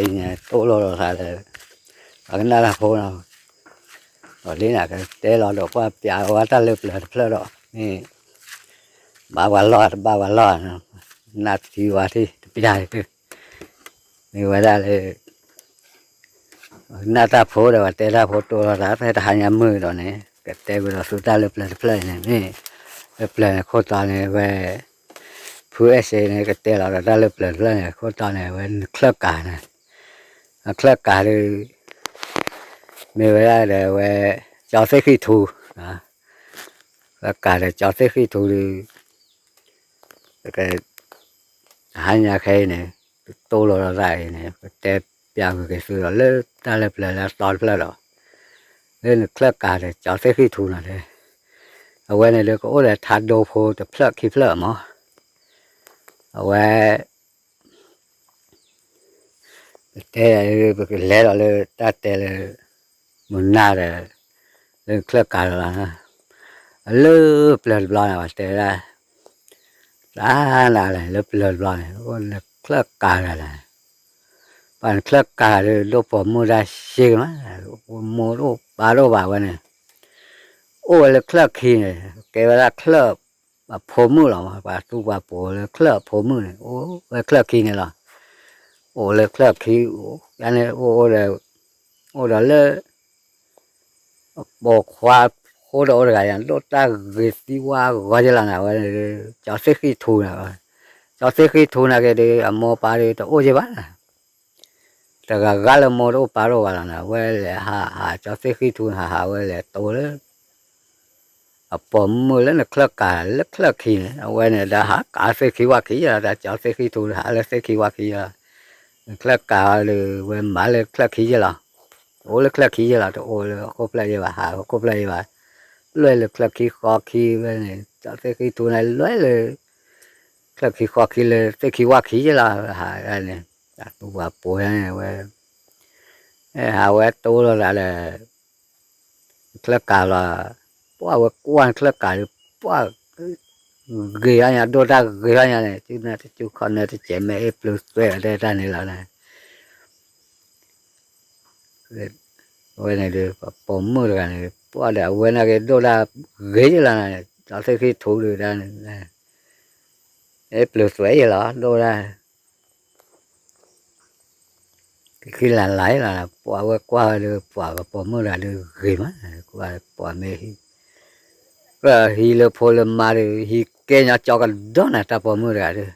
ပှၤကနၣ်တၢ်ဖိလီၤ, ဒီးလံန့ၣ်ကတဲလီၤဒီးပှၢ်ပျးဝဲတၢ်လၢပျၢၤတဖျၢၣ်ဒီး မ့ၢ် ဘၣ်ပှၤလီၢ်တဘၣ်ပှၤလီၢ်, နၢ်ထံဝါထံတပျၢ်, မ့ၢ်ဝဲဒၣ်လၢ နၢ်တၢ်ဖိဒီးပှၤတဲတၢ်ဖိတိၢ်လီၤသး ဖဲတဟါညါမုၢ်ဒီးန့ၣ် ကတဲဝဲဒီးဆူတၢ်လၢပျၢၤတဖျၢၣ်န့ၣ် မ့ၢ် လၢပျၢၤန့ၣ်ခိၣ်တီန့ၣ်ဝဲ ဖုအဲၣ်စ့န့ၣ် ကတဲလီၤဒီးတၢ်လၢပျၢၤတဖျၢၣ်န့ၣ် ခိၣ်တီန့ၣ် အဝဲနချၢၣ်ကၤန့ၣ်, အချၢၣ်ကၤဒီး မ့ၢ်ဝဲဒၣ်ဒီးဝဲ ကၠီသ့ၣ်ဃံၣ်ထူ, ချၢၣ်ကၤဒီးကၠီသ့ၣ်ဃံၣ်ထူဒီး တဟါညါခဲအံၤန့ၣ် တိၢ်လီၤသးအံၤန့ၣ် ပတဲပျးဂ့ၤက့ၤသုဒီးလၢတၢ်လၢပျၢၤလၢအသီတဖျၢၣ်ဒီး လၢနချၢၣ်ကၤဒီးကၠီသ့ၣ်ဃံၣ်ထူန့ၣ်, အဝဲန့ၣ်ဒီးကအိၣ်ဒီးထါဒိဖိတဖျၢၣ်ခံဖျၢၣ်မး, အဝဲ ပတဲ ပကလဲၤဒီးလၢတၢ်တဲလၢ မုၢ်နၤဒီး လၢနချၢၣ်ကၤလီၤ, အလၢပျၢၤတဘျီန့ၣ် ပှၤတဲဝဲဒၣ် တၢ်နၤလဲၣ် လၢပျၢၤတဘျီန့ၣ် အိၣ်နချၢၣ်ကၤတဂၤလဲၣ်, ပှၤနချၢၣ်ကၤဒီး ဒိၣ်ပိာ်မုၣ်တၢ်ရှ့ကမး, မိၢ်တအိၣ်ပၢ်တအိၣ်ဘၣ်ဝဲန့ၣ်, အိၣ်ဝဲလၢချၢၣ်ခံန့ၣ် ကဲဝဲဒၣ်ချၢၣ် အဖိမုၣ်လီၤမး, ပှၤသူပှၤပိာ်လၢချၢၣ်အဖိမုၣ်န့ၣ် အိၣ်ဝဲချၢၣ်ခံန့ၣ်လီၤ, အိၣ်လၢချၢၣ်ခံ အိၣ်န့ၣ် အိၣ်ဒီး အိၣ်ဒီးလၢ အပိာ်ခွါ ဃိဒီးအိၣ်တဂၤယၤ ဒိၣ်တၢ်ဂ့ၤသံဝါဂီၤယဲလီၤန့ၣ် အဝဲန့ၣ် ကၠီသ့ၣ်ဃံၣ်ထူန့ၣ်, ကၠီသ့ၣ်ဃံၣ်ထူန့ၣ်က့ၤဒီး အမိၢ်ပၢ်ဒီးတအိၣ်ယဲဘၣ်န့ၣ် တဂၤဂၤလၢမိၢ်တအိၣ်ပၢ်တအိၣ်ဘၣ်လီၤန့ၣ် အဝဲလဲၤဟးဟး ကၠီသ့ၣ်ဃံၣ်ထူန့ၣ် ဟးဟးဝဲလဲၤတိၢ်လၢ အပိာ်မုၣ်လၢနချၢၣ်ကၤလၢချၢၣ်ခံန့ၣ် အဝဲန့ၣ်ဒီးဟးကးသ့ၣ်ခံဝၣ်ခံယဲလီၤ, တၢ်ကၠီသ့ၣ်ဃံၣ်ထူန့ၣ် ဟးလၢသ့ၣ်ခံဝၣ်ခံယဲလီၤ, နချၢၣ်ကၤဒီးဝဲမၤလၢချၢၣ်ခံယဲလီၤ, အိၣ်လၢချၢၣ်ခံယဲလီၤ, တအိၣ်လၢဟီၣ်ခိၣ်ဖျၢၣ်ယဲဘၣ်, ဟးဟီၣ်ခိၣ်ဖျၢၣ်ယဲဘၣ်, လွဲၢ်လၢချၢၣ်ခံဃီခံဝဲန့ၣ် ကၠီသ့ၣ်ဃံၣ်ထူန့ၣ် လွဲၢ်လၢ ချၢၣ်ခံဃီခံလၢသ့ၣ်ခံဝၣ်ခံယဲလီၤ, ဟးန့ၣ် တၢ်သူပှၤပိာ်န့ၣ်ဝဲ ဟးဝဲတိၢ်လီၤသးဒီး နချၢၣ်ကၤလီၤ, ပှၢ်ဝဲကွၢ်နချၢၣ်ကၤဒီး ပှၢ်ဂ့ၤထီၣ်ညါ ဒိၣ်တၢ်ဂ့ၤထီၣ်ညါန့ၣ် စုနၢ်တစူၢ်ခီၣ်နၢတစဲး မ့ၢ်အ့ၣ်ပျုၤသွဲအီၤတဲတၢ်န့ၣ်လီၤန့ၣ်, အဝဲန့ၣ်ဒီး ပပိာ်မုၣ်တဂၤန့ၣ် ပှၢ်ဒီးအဝဲန့ၣ်က့ၤဒိၣ်တၢ်ဂ့ၤယဲလီၤန့ၣ် ကၠီသ့ၣ်ဃံၣ်ထူဒီးတၢ်န့ၣ် အ့ၣ်ပျုၤသွဲယဲလီၤ ဒိၣ်တၢ် ကခံလၢ်လၢ်လီၤ, ပှၤဝဲကွၢ်ဝဲဒီး ပှၤပပိာ်မုၣ်တဂၤဒီးဂ့ၤမး, ကွၢ်ပှၤမ့ၢ်ဟံး, ဟံးလၢဖိလၢမါဒီး ဟံးကဲညီကၠီကဒီးန့ၣ် တၢ်ပိာ်မုၣ်တဂၤဒီး,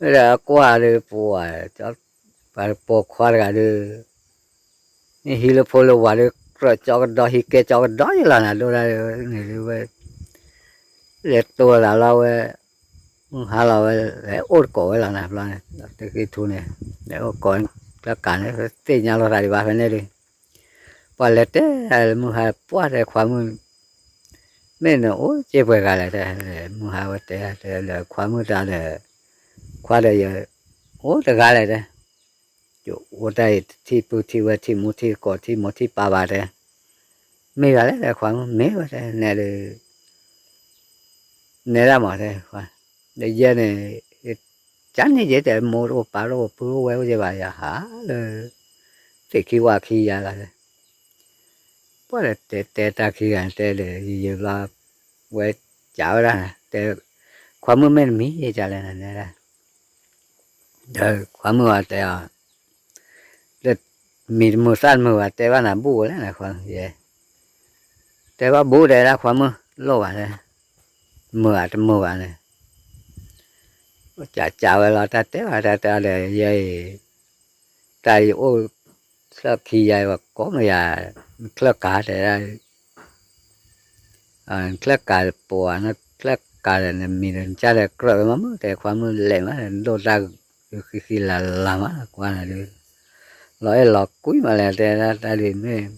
ဝဲဒၣ်ကွၢ်ဒီးပှၤ, ပှၤပိာ်ခွါတဂၤဒီး ဟံးလၢဖိလၢဝၤဒီး ကြၢးကၠီကဒီး ဟံးကဲကၠီကဒီးယဲလီၤန့ၣ် ဒိၣ်ဒၣ်န့ၣ်ဝဲ လဲၤတိၢ်သးလီၤဝဲ, မုၢ်ဟါလီၤဝဲ လဲၤအိၣ်တကိးဝဲလီၤန့ၣ် ဘျီန့ၣ် သ့ၣ်ဃံၣ်ထူန့ၣ် လဲၤအိၣ်ကိး ကျၢၢ်ကၤန့ၣ် သ့ၣ်ညါလိာ်သးဒံးဘၣ်ဖဲန့ၣ်ဒီး, ပှၤလဲၤတဲလၢမုၢ်ဟါ ပှၢ်တဲခွါမုၣ် မ့ၢ်နအိၣ်က့ၤပှဲၤဂၤလဲၣ်တဲ, မုၢ်ဟါဝဲတဲတဲလၢခွါမုၣ်တၢ်ဒီး, ခွါဒီးယအိၣ်တဂၤလဲၣ်တဲ, ယအိၣ်တၢ်အံၤ ထံၣ်ပုၢ်ထံၣ်ဝဲၢ်ထံၣ်မူထံၣ်ကိးထံၣ်မိၢ်ထံၣ်ပၢ်ဘၣ်တဲ, မ့ၢ်ဂၤလဲၣ်တဲခွါမုၣ် မ့ၢ်ဝဲတဲ နဲဒုး နဲဒၣ်မးတဲ, ဒီးယဲန့ၣ် ကန့ၣ်ယဲတဲ မိၢ်တအိၣ်ပၢ်တအိၣ်ပုၢ်အိၣ်ဝဲၢ်အိၣ်ယဲဘၣ် ယဟးလၢ သ့ၣ်ခံဝၣ်ခံယၤလီၤတဲ, ပှၤဒီးတဲတဲတၢ်ခံဂၤတဲဒီး ယယဘျီ ဝဲကးဝဲဒၣ် တဲ ခွါမုၣ်မ့ၢ်တမံၤယဲကလဲၣ်န့ၣ်ဒၣ်, ဒီးခွါမုၣ်အီၤတဲအီၤ လၢမံၤတမုာ်သၣ်တမုာ်ဘၣ် တဲဘၣ်နၤဘူၣ်ဝဲလဲၣ်န့ၣ် ခွါယဲ, တဲဘၣ်ဘူၣ်တဲဒၣ်ခွါမုၣ် လိၣ်ဘၣ်တဲ, မုာ်ဘၣ်တမုာ်ဘၣ်န့ၣ်, ကးကးဝဲလီၤ တၢ်တဲဘၣ်တၢ်တဲဒီး ယဲအံၤ တၢ်ယအိၣ် ချၢၣ်ခံယၤအံၤ ပှၤကိးမးယၤ ချၢၣ်ကၤတဲဒၣ် ချၢၣ်ကၤပှၤ ချၢၣ်ကၤဒီးနမံၤဒီးနကၢ်ဒီးကြၢးဝဲမးမုၢ် တဲခွါမုၣ်လဲၤမး ဒိၣ်တၢ်ဃံဃံလၤလၤမး ကွၢ်နၤဒုး လီၤအဲၣ်လီၤကွံမးလဲၣ် တဲဒၣ်တၢ်ဒုးမ့ၢ်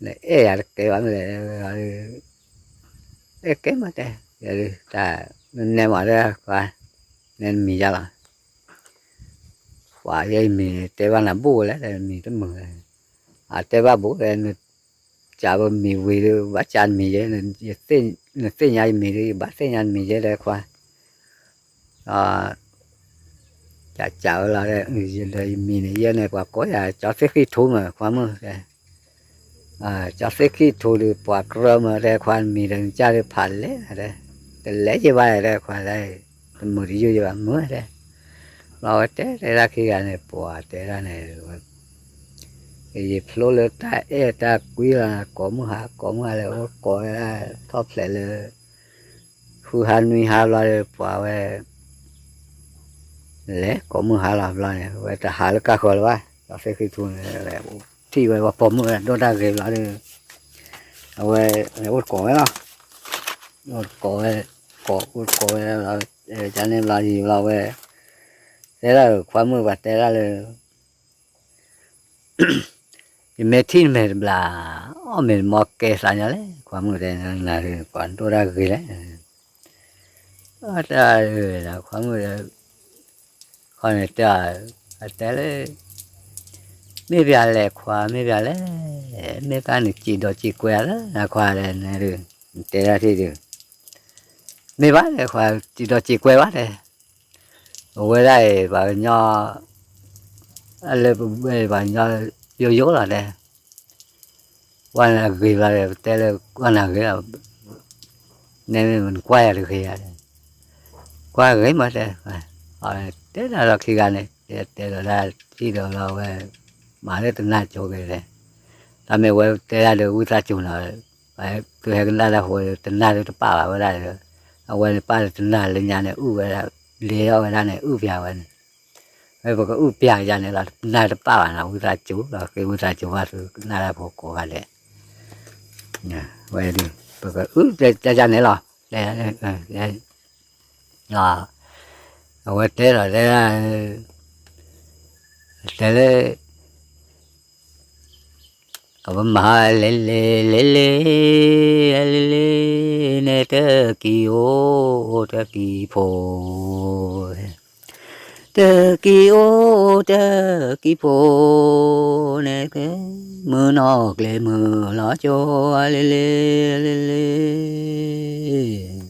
နအဲၣ်ယၤတကဲဘၣ်မ့ၢ်လဲၣ် အဲၣ်ကဲမးတဲ ယၤဒုး တၢ် နနဲမးတဲ ခွါ နဲနမံၤယါလီၤ ပှၤယဲအံၤမံၤ တဲဘၣ်နၤဘူၣ်ဝဲလဲၣ် တဲမံၤတမုာ်လဲၣ် အတဲဘၣ်ဘူၣ်တဲ နကးပမံၤဝံၤဒီး ဘၣ်ကးနမံၤယဲ နသ့ၣ်ညါယမံၤဒီး ယဘၣ်သ့ၣ်ညါနမံၤယဲ တဲခွါ အ ကးကးဝဲလီၤဒီး ယဒီးယမံၤန့ၣ် ယဲန့ၣ် ပှၤကိးယၤ ကၠီသ့ၣ်ဃံၣ်ထူမး ခွါမုၣ်တဲ, ကၠီသ့ၣ်ဃံၣ်ထူဒီး ပှၤကြၢးမးတဲ ခွါမံၤဒီး နကၢ်ဒီးဖးလဲၣ်တဲ, တလဲၤယဘၣ်တဲ ခွါလၢ တမုာ်တယုၢ်ယဘၣ်မုာ်တဲ, ဘျီဝဲတဲတဲဒၣ်ခံဂၤန့ၣ် ပှၤတဲဒၣ်န့ၣ် ယဖျိလၢတၢ်အဲၣ်တၢ်ကွံလီၤ ကိးမုၢ်ဟါ ကိးမုၢ်ဟါလၢအိၣ်ကိးဝဲဒၣ်ထီၣ်ဖျဲးလၢ ဃုဟါနွံဟါဘျီဒီး ပှၤဝဲ လဲၤကိးမုၢ်ဟါလီၤဘျီန့ၣ် ဝဲတဟးလၢကၢ်ဃၢၤလၢၤဘၣ် ကၠီသ့ၣ်ဃံၣ်ထူန့ၣ် ထံၣ်ဝဲပှၤပိာ်မုၣ်ဝဲဒိၣ်တၢ်ဂ့ၤဘျီဒီး အဝဲအိၣ်ကိးဝဲလီၤ, အိၣ်ကိးဝဲ, ကိးအိၣ်ကိးဝဲလီၤ, ကန့ၣ်ဘျီယံၤဘျီဝဲ, တဲဒၣ်ခွါမုၣ်ပှၤတဲဒၣ်လၢ ယမ့ၢ်ထံၣ်နမဲာ်တဘျီ, အီၣ်မ့ၢ်တမီၢ်ကဲသးညီလဲၣ် ခွါမုၣ်တဲ နၤဒုး ပှၤဒိၣ်တၢ်ဂ့ၤလဲၣ်, တၢ်ခွါမုၣ်, ခီန့ၣ်တဲ, အတဲလၢ, မ့ၢ်ပၠးလဲၣ်ခွါ မ့ၢ်ပၠးလဲၣ်, မ့ၢ်သးနစံးဒီးစံးကွဲးလၢနခွါလဲၣ်န့ၣ်ဒုး, နတဲဒၣ်ထံၣ်ဒုး, မ့ၢ်ဘၣ်လဲၣ်ခွါ စံးဒီးစံးကွဲးဘၣ်တဲ အဝဲဒၣ်အံၤ ပှၤကညီ, အလၢပဝဲပှၤကညီယိယိလီၤတဲ, ကွၢ်နၤဂ့ၤဘျီဒီး ပတဲလၢကွၢ်နၤဂ့ၤလီၤ, နဲမ့ၢ်နကွၢ်ယၤတဂ့ၤယၤ, ကွၢ်ဂ့ၤမးတဲ, တဲဒၣ်လီၤခံဂၤန့ၣ် တဲဒီးဒၣ်ထံၣ်ဒီးလီၤဝဲ, မၤလၢတနၢ်ကၠိက့ၤလဲၣ်, တၢ်မ့ၢ်ဝဲတဲဒၣ်ဒီးဝံသးစူၤနီၤ, သုဟဲကနၣ်တၢ်ဖိတနၢ်လၢတပာ်ဘၣ်ဝဲဒၣ်ဒီး, အဝဲန့ၣ်ပာ်လၢတနၢ်လၢညါန့ၣ် အုၣ်ဝဲဒၣ်, လ့အီၣ်ဝဲဒၣ်န့ၣ် အုၣ်ပၠးဝဲန့ၣ်, ဝဲပကအုၣ်ပၠးယၤန့ၣ်လီၤ တနၢ်တပာ်ဘၣ်နီၤ ဝံသးစူၤလီၤ ဃ့ဝံသးစူၤဘၣ်သုကနၣ်တၢ်ဖိကိးဂၤဒဲး, ဝဲဒၣ်, ပကအုၣ်တၢ်ယၤန့ၣ်လီၤ, အဝဲတဲလီၤတဲဒၣ်, တဲလၢ အဝဲမၤလဲၤလဲၤလဲၤလဲၤ, လဲၤလဲၤန့ၣ်တကံၢ်အိၣ်တကံၢ်ဖိ, တကံၢ်အိၣ်တကံၢ်ဖိန့ၣ်, မုၢ်နီၢ်ကျဲမုၢ်လီၤကၠိ, လဲၤလဲၤလဲၤလဲၤ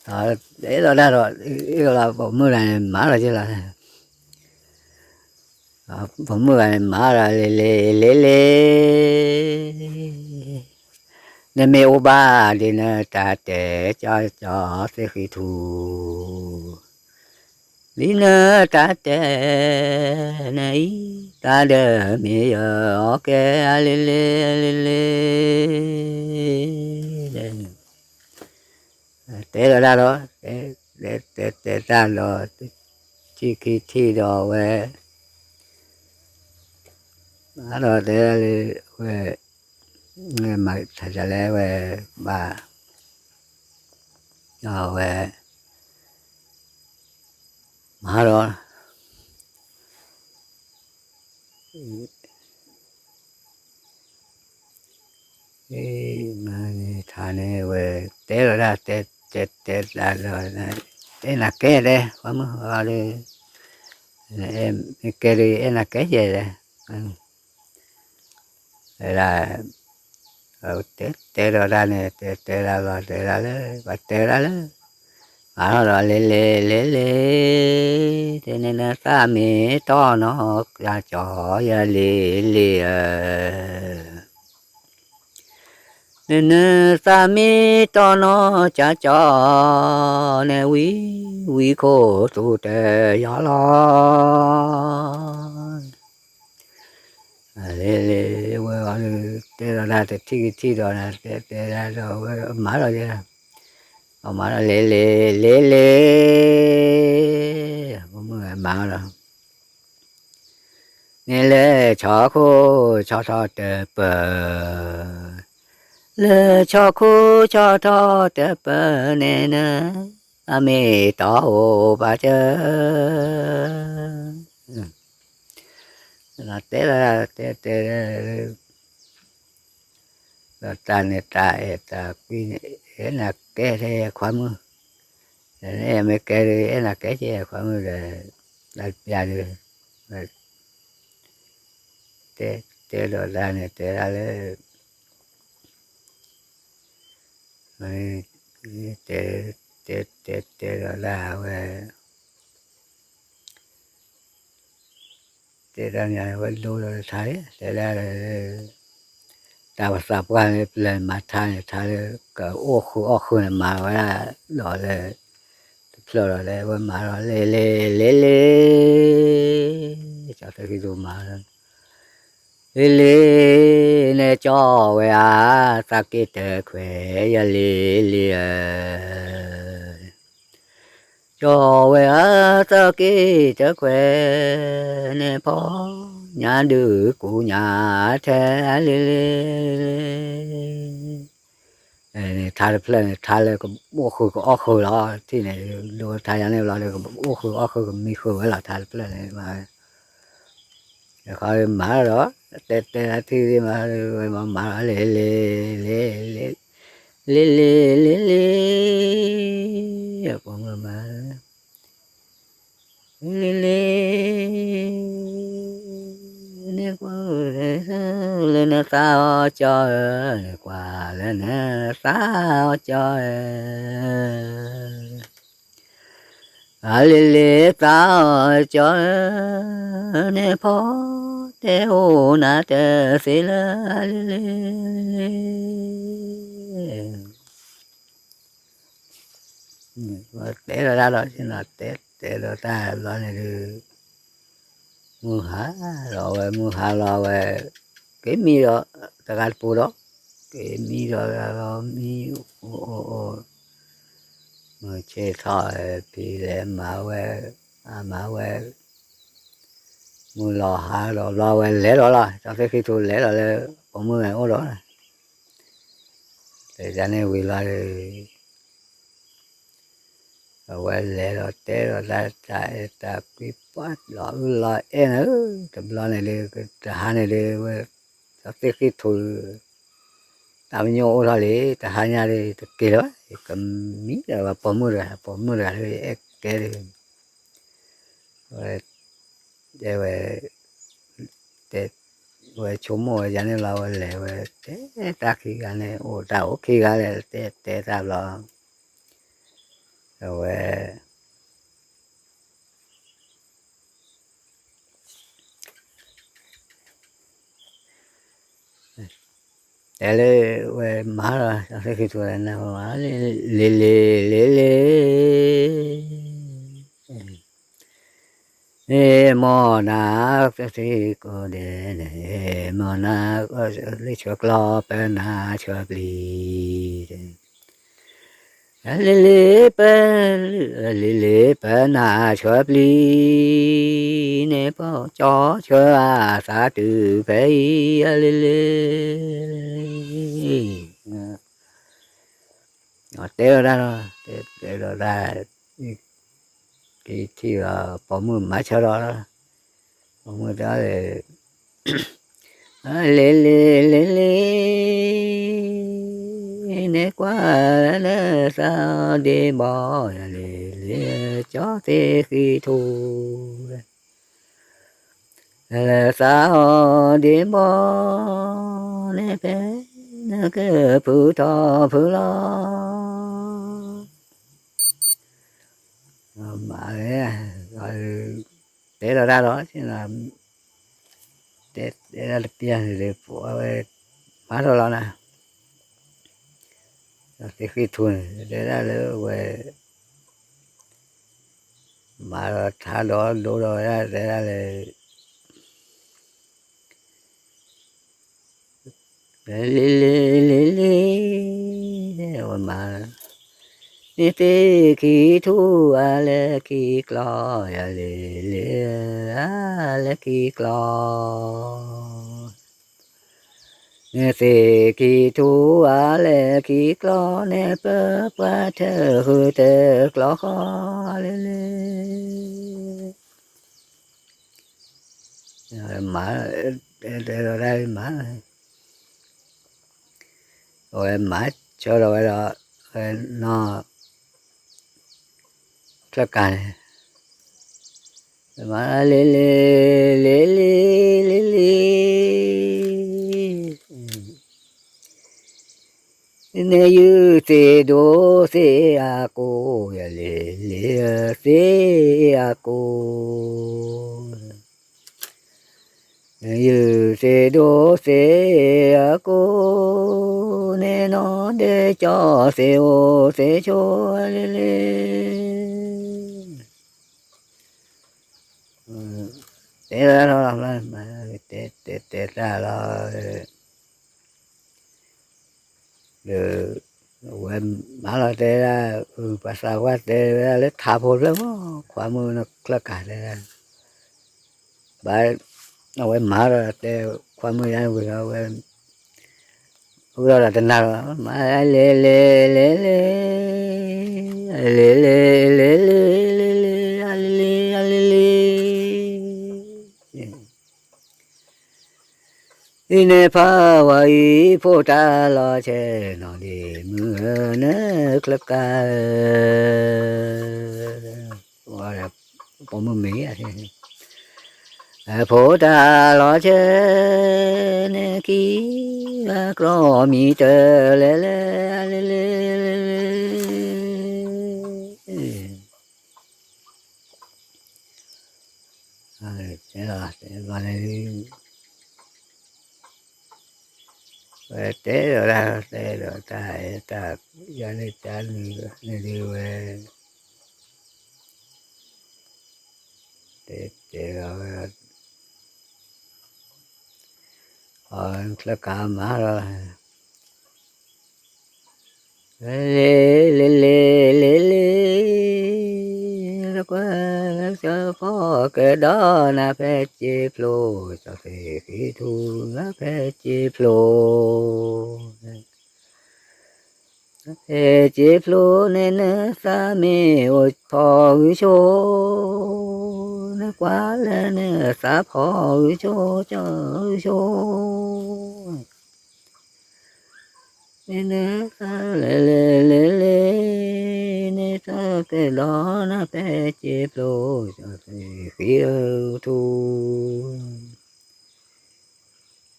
အဲၣ်လီၤတၢ်ဒီး, အဲၣ်လီၤပိာ်မုၣ်ဂၤန့ၣ် မၤလီၤက့ၤလီၤ, ပိာ်မုၣ်ဂၤန့ၣ် မၤလီၤလဲၤလဲၤလဲၤလဲၤ, နမ့ၢ်အိၣ်ဘၣ်ဒ်နတၢ်တဲ ကၠီကၠီသ့ၣ်ဃံထူ, ဒ်နတၢ်တဲနအံၤ, တၢ်ဒၢမ့ၢ်ယအီၣ်ကဲလဲၤလဲၤလဲၤ တဲလီၤတၢ်ဒီး, တဲတဲတဲတၢ်ဒီး, ထံၣ်ခံထံၣ်ဒီးဝဲ, ဒီးတဲလၢ, ဝဲ, မၤသးဒ်လဲၣ်ဝဲ, ဘၣ်, ဒီးဝဲ, မၤဒီး မၤန့ၣ်ထါန့ၣ်ဝဲ, တဲလီၤတၢ်တဲ, တဲတဲတၢ်ဒီး, အဲၣ်နၤကဲတဲ, ပှၤမုၣ်ဒီး, မ့ၢ်ကဲဒီး အဲၣ်နၤကဲယဲတဲ, ဝဲဒၣ်, တဲတဲဒီးတၢ်န့ၣ် တဲတဲဒၣ်လီၤ တဲဒၣ်လၢ ပှၤတဲဒၣ်လၢ, မၤထီၣ်ဒီးလဲၤလဲၤလဲၤလဲၤ, တဲန့ၣ်နသးမ့ၢ်တီနီၤ ကၠီကၠီယလဲၤလဲၤဧၢ, နနသးမ့ၢ်တီနီၤ ကၠီကၠီ နဝံဝံခိၣ်သူတယီလီၤ လဲၤလဲၤဝဲအီၤဒီး တဲဒီးတၢ်တထံၣ်ကထံၣ်ဒီးနၤ တဲတဲဒၣ်ဒီးဝဲမၤလီၤယဲ, အမၤလီၤလဲၤလဲၤလဲၤလဲၤ, မုၢ်မၤလီၤ, န့ၣ်လဲၤဆီခိၣ်ဆီထီၣ်တပၢၢ်, လဲၤဆီခိၣ်ဆီထီၣ်တပၢၢ်န့ၣ်နၤ, အမ့ၢ်တီအိၣ်ဘၣ်စၢၤ တဲလီၤတဲတဲ, ဒီးတၢ်န့ၣ်တၢ်အဲၣ်တၢ်ကွံန့ၣ် အဲၣ်နၤကဲထဲခွါမုၣ်, မ့ၢ်ကဲဒီး အဲၣ်နၤကဲကဲခွါမုၣ်ဒီး, တၢ်ပျၢ်ဒီး, တဲတဲဒီးတၢ်န့ၣ် တဲဒၣ်လၢ တဲ, တဲတဲတဲဒီးဒၣ်ဝဲ တဲတၢ်န့ၣ် ဝဲဒိဒီးထါလံ တဲဒၣ် တၢ်ပသးပှၢ်န့ၣ် ပျၢၤမၤထါန့ၣ် ထါလၢ ကအိၣ်ဃုာ်အီၣ်ဃုာ်န့ၣ် မၤဝဲဒၣ်ဒီးလၢ တဖျၢၣ်ဒီးလၢ ဝဲမၤဒီး လ့လ့ လ့လ့ ကၠီသ့ၣ်ဃံထူမၤ လ့လ့ န့ၣ်ကၠီဝဲဧါ သးက့ၣ်တခွဲး ယလ့လ့ဧၢ ကၠီဝဲဧၢ သးက့ၣ်တခွဲး န့ၣ်ဖီ ညါဒုးကူညါထဲ လ့လ့ ထါတဖျၢၣ်န့ၣ် ထါလၢကအိၣ်ဃုာ်ကအီၣ်ဃုာ်လီၤ ထံၣ်န့ၣ် ဒိထါယါန့ၣ်ဘျီဒီး ကအိၣ်ဃုာ်အီၣ်ဃုာ်ကမံဃုာ်ဝဲလီၤ ထါတဖျၢၣ်န့ၣ် ခီမၤဒီး တဲတဲထံၣ်မၤ ဝဲမၤမၤလီၤ လ့လ့ လ့လ့ လ့လ့ လ့လ့ ပိာ်မုၣ်မၤ လ့လ့ န့ၣ်ကွၢ် လၢနသးအီၣ်ကၠီဧၢ န့ၣ်ကွၢ်လၢနသးအီၣ်ကၠီဧၢ အလ့လ့သးအီၣ်ကၠီဧၢ န့ၣ်ဖီ တဲအိၣ်နၤတသ့လၢ အလ့လ့ တဲဒီးတၢ်ဒီး တဲတဲဒီးတၢ်ဘျီန့ၣ်ဒုး မုၢ်ဟါလီၤဝဲ မုၢ်ဟါလီၤဝဲ က့ၤမံဒီး တဂၤတပူၤဒီး က့ၤမံဒီး မံ အိၣ်အိၣ်အိၣ် မုၢ်ဆ့ၣ်ထီၣ် ဖံလဲၤမၤဝဲ အမၤဝဲ မုၢ်လီၤဟါဒီးဘျီဝဲလဲၤဒီးလီၤ ကၠီသ့ၣ်ဃံထူလဲၤဒီးလၢ ပိာ်မုၣ်အိၣ်ဒီး တန့ၣ်ဝံၤလီၤဒီး အဝဲလဲၤဒီးတဲဒီးတၢ် တၢ်အဲၣ်တၢ်ကွံ ပှၤလီၤအုၣ်လီၤအဲၣ်န့ၣ် တဘျီန့ၣ်ဒီး တဟါန့ၣ်ဒီး ဝဲ ကၠီသ့ၣ်ဃံထူ တၢ်ပညိၣ်အိၣ်ထီၣ်လံ တဟါညါဒီး တက့ၤလၢၤဘၣ် ကမံဒီးပိာ်မုၣ်တဂၤ ပိာ်မုၣ်တဂၤလၢအဲၣ်ကဲဒီး ဝဲ တဲဝဲ တဲ ဝဲဆိကမိၣ်ဝဲယါန့ၣ်လီၤ ဝဲလဲၤဝဲ တဲတၢ်ခံဂၤန့ၣ် အိၣ်တၢ်အိၣ်ခံဂၤလဲၣ် တဲတဲတၢ်ဘျီ အဝဲ တဲလၢဝဲမၤလီၤ သ့ၣ်ခံထူလၢနၢ်ဟူ လ့လ့ လ့လ့ မ့ၢ်နၤ သ့ၣ်ကိးဒဲးန့ၣ် မ့ၢ်နၤ လ့ဆှၢကျီ ပနၤဆှၢပျံၤ လ့လ့ ပ လ့လ့ ပနၤဆှၢပျံၤ န့ၣ် ပကၠီဆှၢအသးတုၤဖဲအံၤ လ့လ့ တဲဝဲဒၣ်လီၤ တဲဝဲဒၣ် က့ၤထံၣ်ဒီး ပိာ်မုၣ်မၤဆၢဒီး ပိာ်မုၣ်တဲ လ့လ့ လ့လ့ န့ၣ်ကွၢ်လၢနသးအီၣ်ဒ့ဘီ လ့လ့ ကၠီသ့ၣ်ဃံထူ လၢသးအီၣ်ဒ့ဘီ န့ၣ်ဖဲ နကဖုထီၣ်ဖုလီၤ မၤ တဲဒီးတၢ်ဒီး တဲတဲဒၣ်တပျၢ်န့ၣ်ဒီး ပဝဲ မၤထီၣ်လီၤနၤ သ့ၣ်ဃံထူန့ၣ် တဲဒၣ်လၢဝဲ မၤဒီးထါဒီးဒိဒီးဝဲဒၣ် တဲဒၣ်လၢ လ့လ့ လ့လ့ ဝဲမၤ န့ၣ်သ့ၣ်ခံထူအါလဲၣ်ခံကျီ ယလ့လ့ အါလဲၣ်ခံကျီ န့ၣ်သ့ၣ်ခံထူအါလဲၣ်ခံကျီ န့ၣ်ပပှၤထၢဃုာ်တကျီဃီ လ့လ့ မၤ တဲတဲဒီးတၢ်မၤ အဝဲမၤဆၢဒီးဝဲဒီး ဝဲနီၢ် ချၢၣ်ကၤန့ၣ် မၤလ့လ့ လ့လ့ လ့လ့ န့ၣ်ယုၢ်သ့ၣ်ဒိၣ်သ့ၣ်အကိၢ်, ယလ့ၤလ့ၤသ့ၣ်အကိၢ်, ယုၢ်သ့ၣ်ဒိၣ်သ့ၣ်အကိၢ်, န့ၣ်နီၢ်ဒဲကၠီသ့ၣ်အိၣ်သ့ၣ်ဆိးလ့ၤလ့ၤ တဲလီၤ, တဲတဲတဲတၢ်လီၤ, ဒီးအဝဲမၤလီၤတဲဒၣ်, ပှၤသးပှၢ်တဲဝဲဒၣ်လၢထးဖိဖျၢၣ်မး, ခွါမုၣ်နချၢၣ်ကၤတဲဒၣ်, ဘၣ်, အဝဲမၤဒီးတဲ, ခွါမုၣ်ယါဝံၤလီၤဝဲ အိၣ်ဒီးတနၤလီၤ, မၤလ့ၤလ့ၤလ့ၤလ့ၤ, လ့ၤလ့ၤလ့ၤလ့ၤလ့ၤ, အလ့ၤလ့ၤ အလ့ၤလ့ၤ, အံၤန့ၣ်ဖးဝဲအံၤ ဖိတၢ်လီၤဆဲး နီၢ်ဒ့မုၣ်ဧၢ နချၢၣ်ကၤဧၢ, ပိာ်မုၣ်မ့ၢ် ဖိတၢ်လီၤဆဲး န့ၣ်ခံဂၤကြီမံၤတၢ်လဲၤလဲၤ အလ့ၤလ့ၤ တဲလီၤတဲဘျီန့ၣ်, ဝဲတဲဒီးတၢ် တဲဒီးတၢ်အဲၣ်တၢ်, ယၤန့ၣ်တၢ်နုၤန့ၣ်ဒ်ဝဲ, တဲတဲလီၤဝဲ, အချၢၣ်ကၤမၤလီၤ လ့ၤလ့ၤလ့ၤလ့ၤလ့ၤ, ကွၢ်လၢကၠီဖီကဒီးနၤဖဲစ့ဖျိ, ကၠီသ့ၣ်ဃံထူနၤဖဲစ့ဖျိ, ဖဲစ့ဖျိန့ၣ်နသးမ့ၢ်အိၣ်ဖီဂုၢ်ဆိ, နကွၢ်လၢနသးဖီဂုၢ်ဆိ ကၠီဂုၢ်ဆိ န့ၣ်နသးလဲၤလဲၤလဲၤလဲၤ, နသးကဒီးနၤဖဲစ့ဖျိ, ကၠီသ့ၣ်ဃံထူ,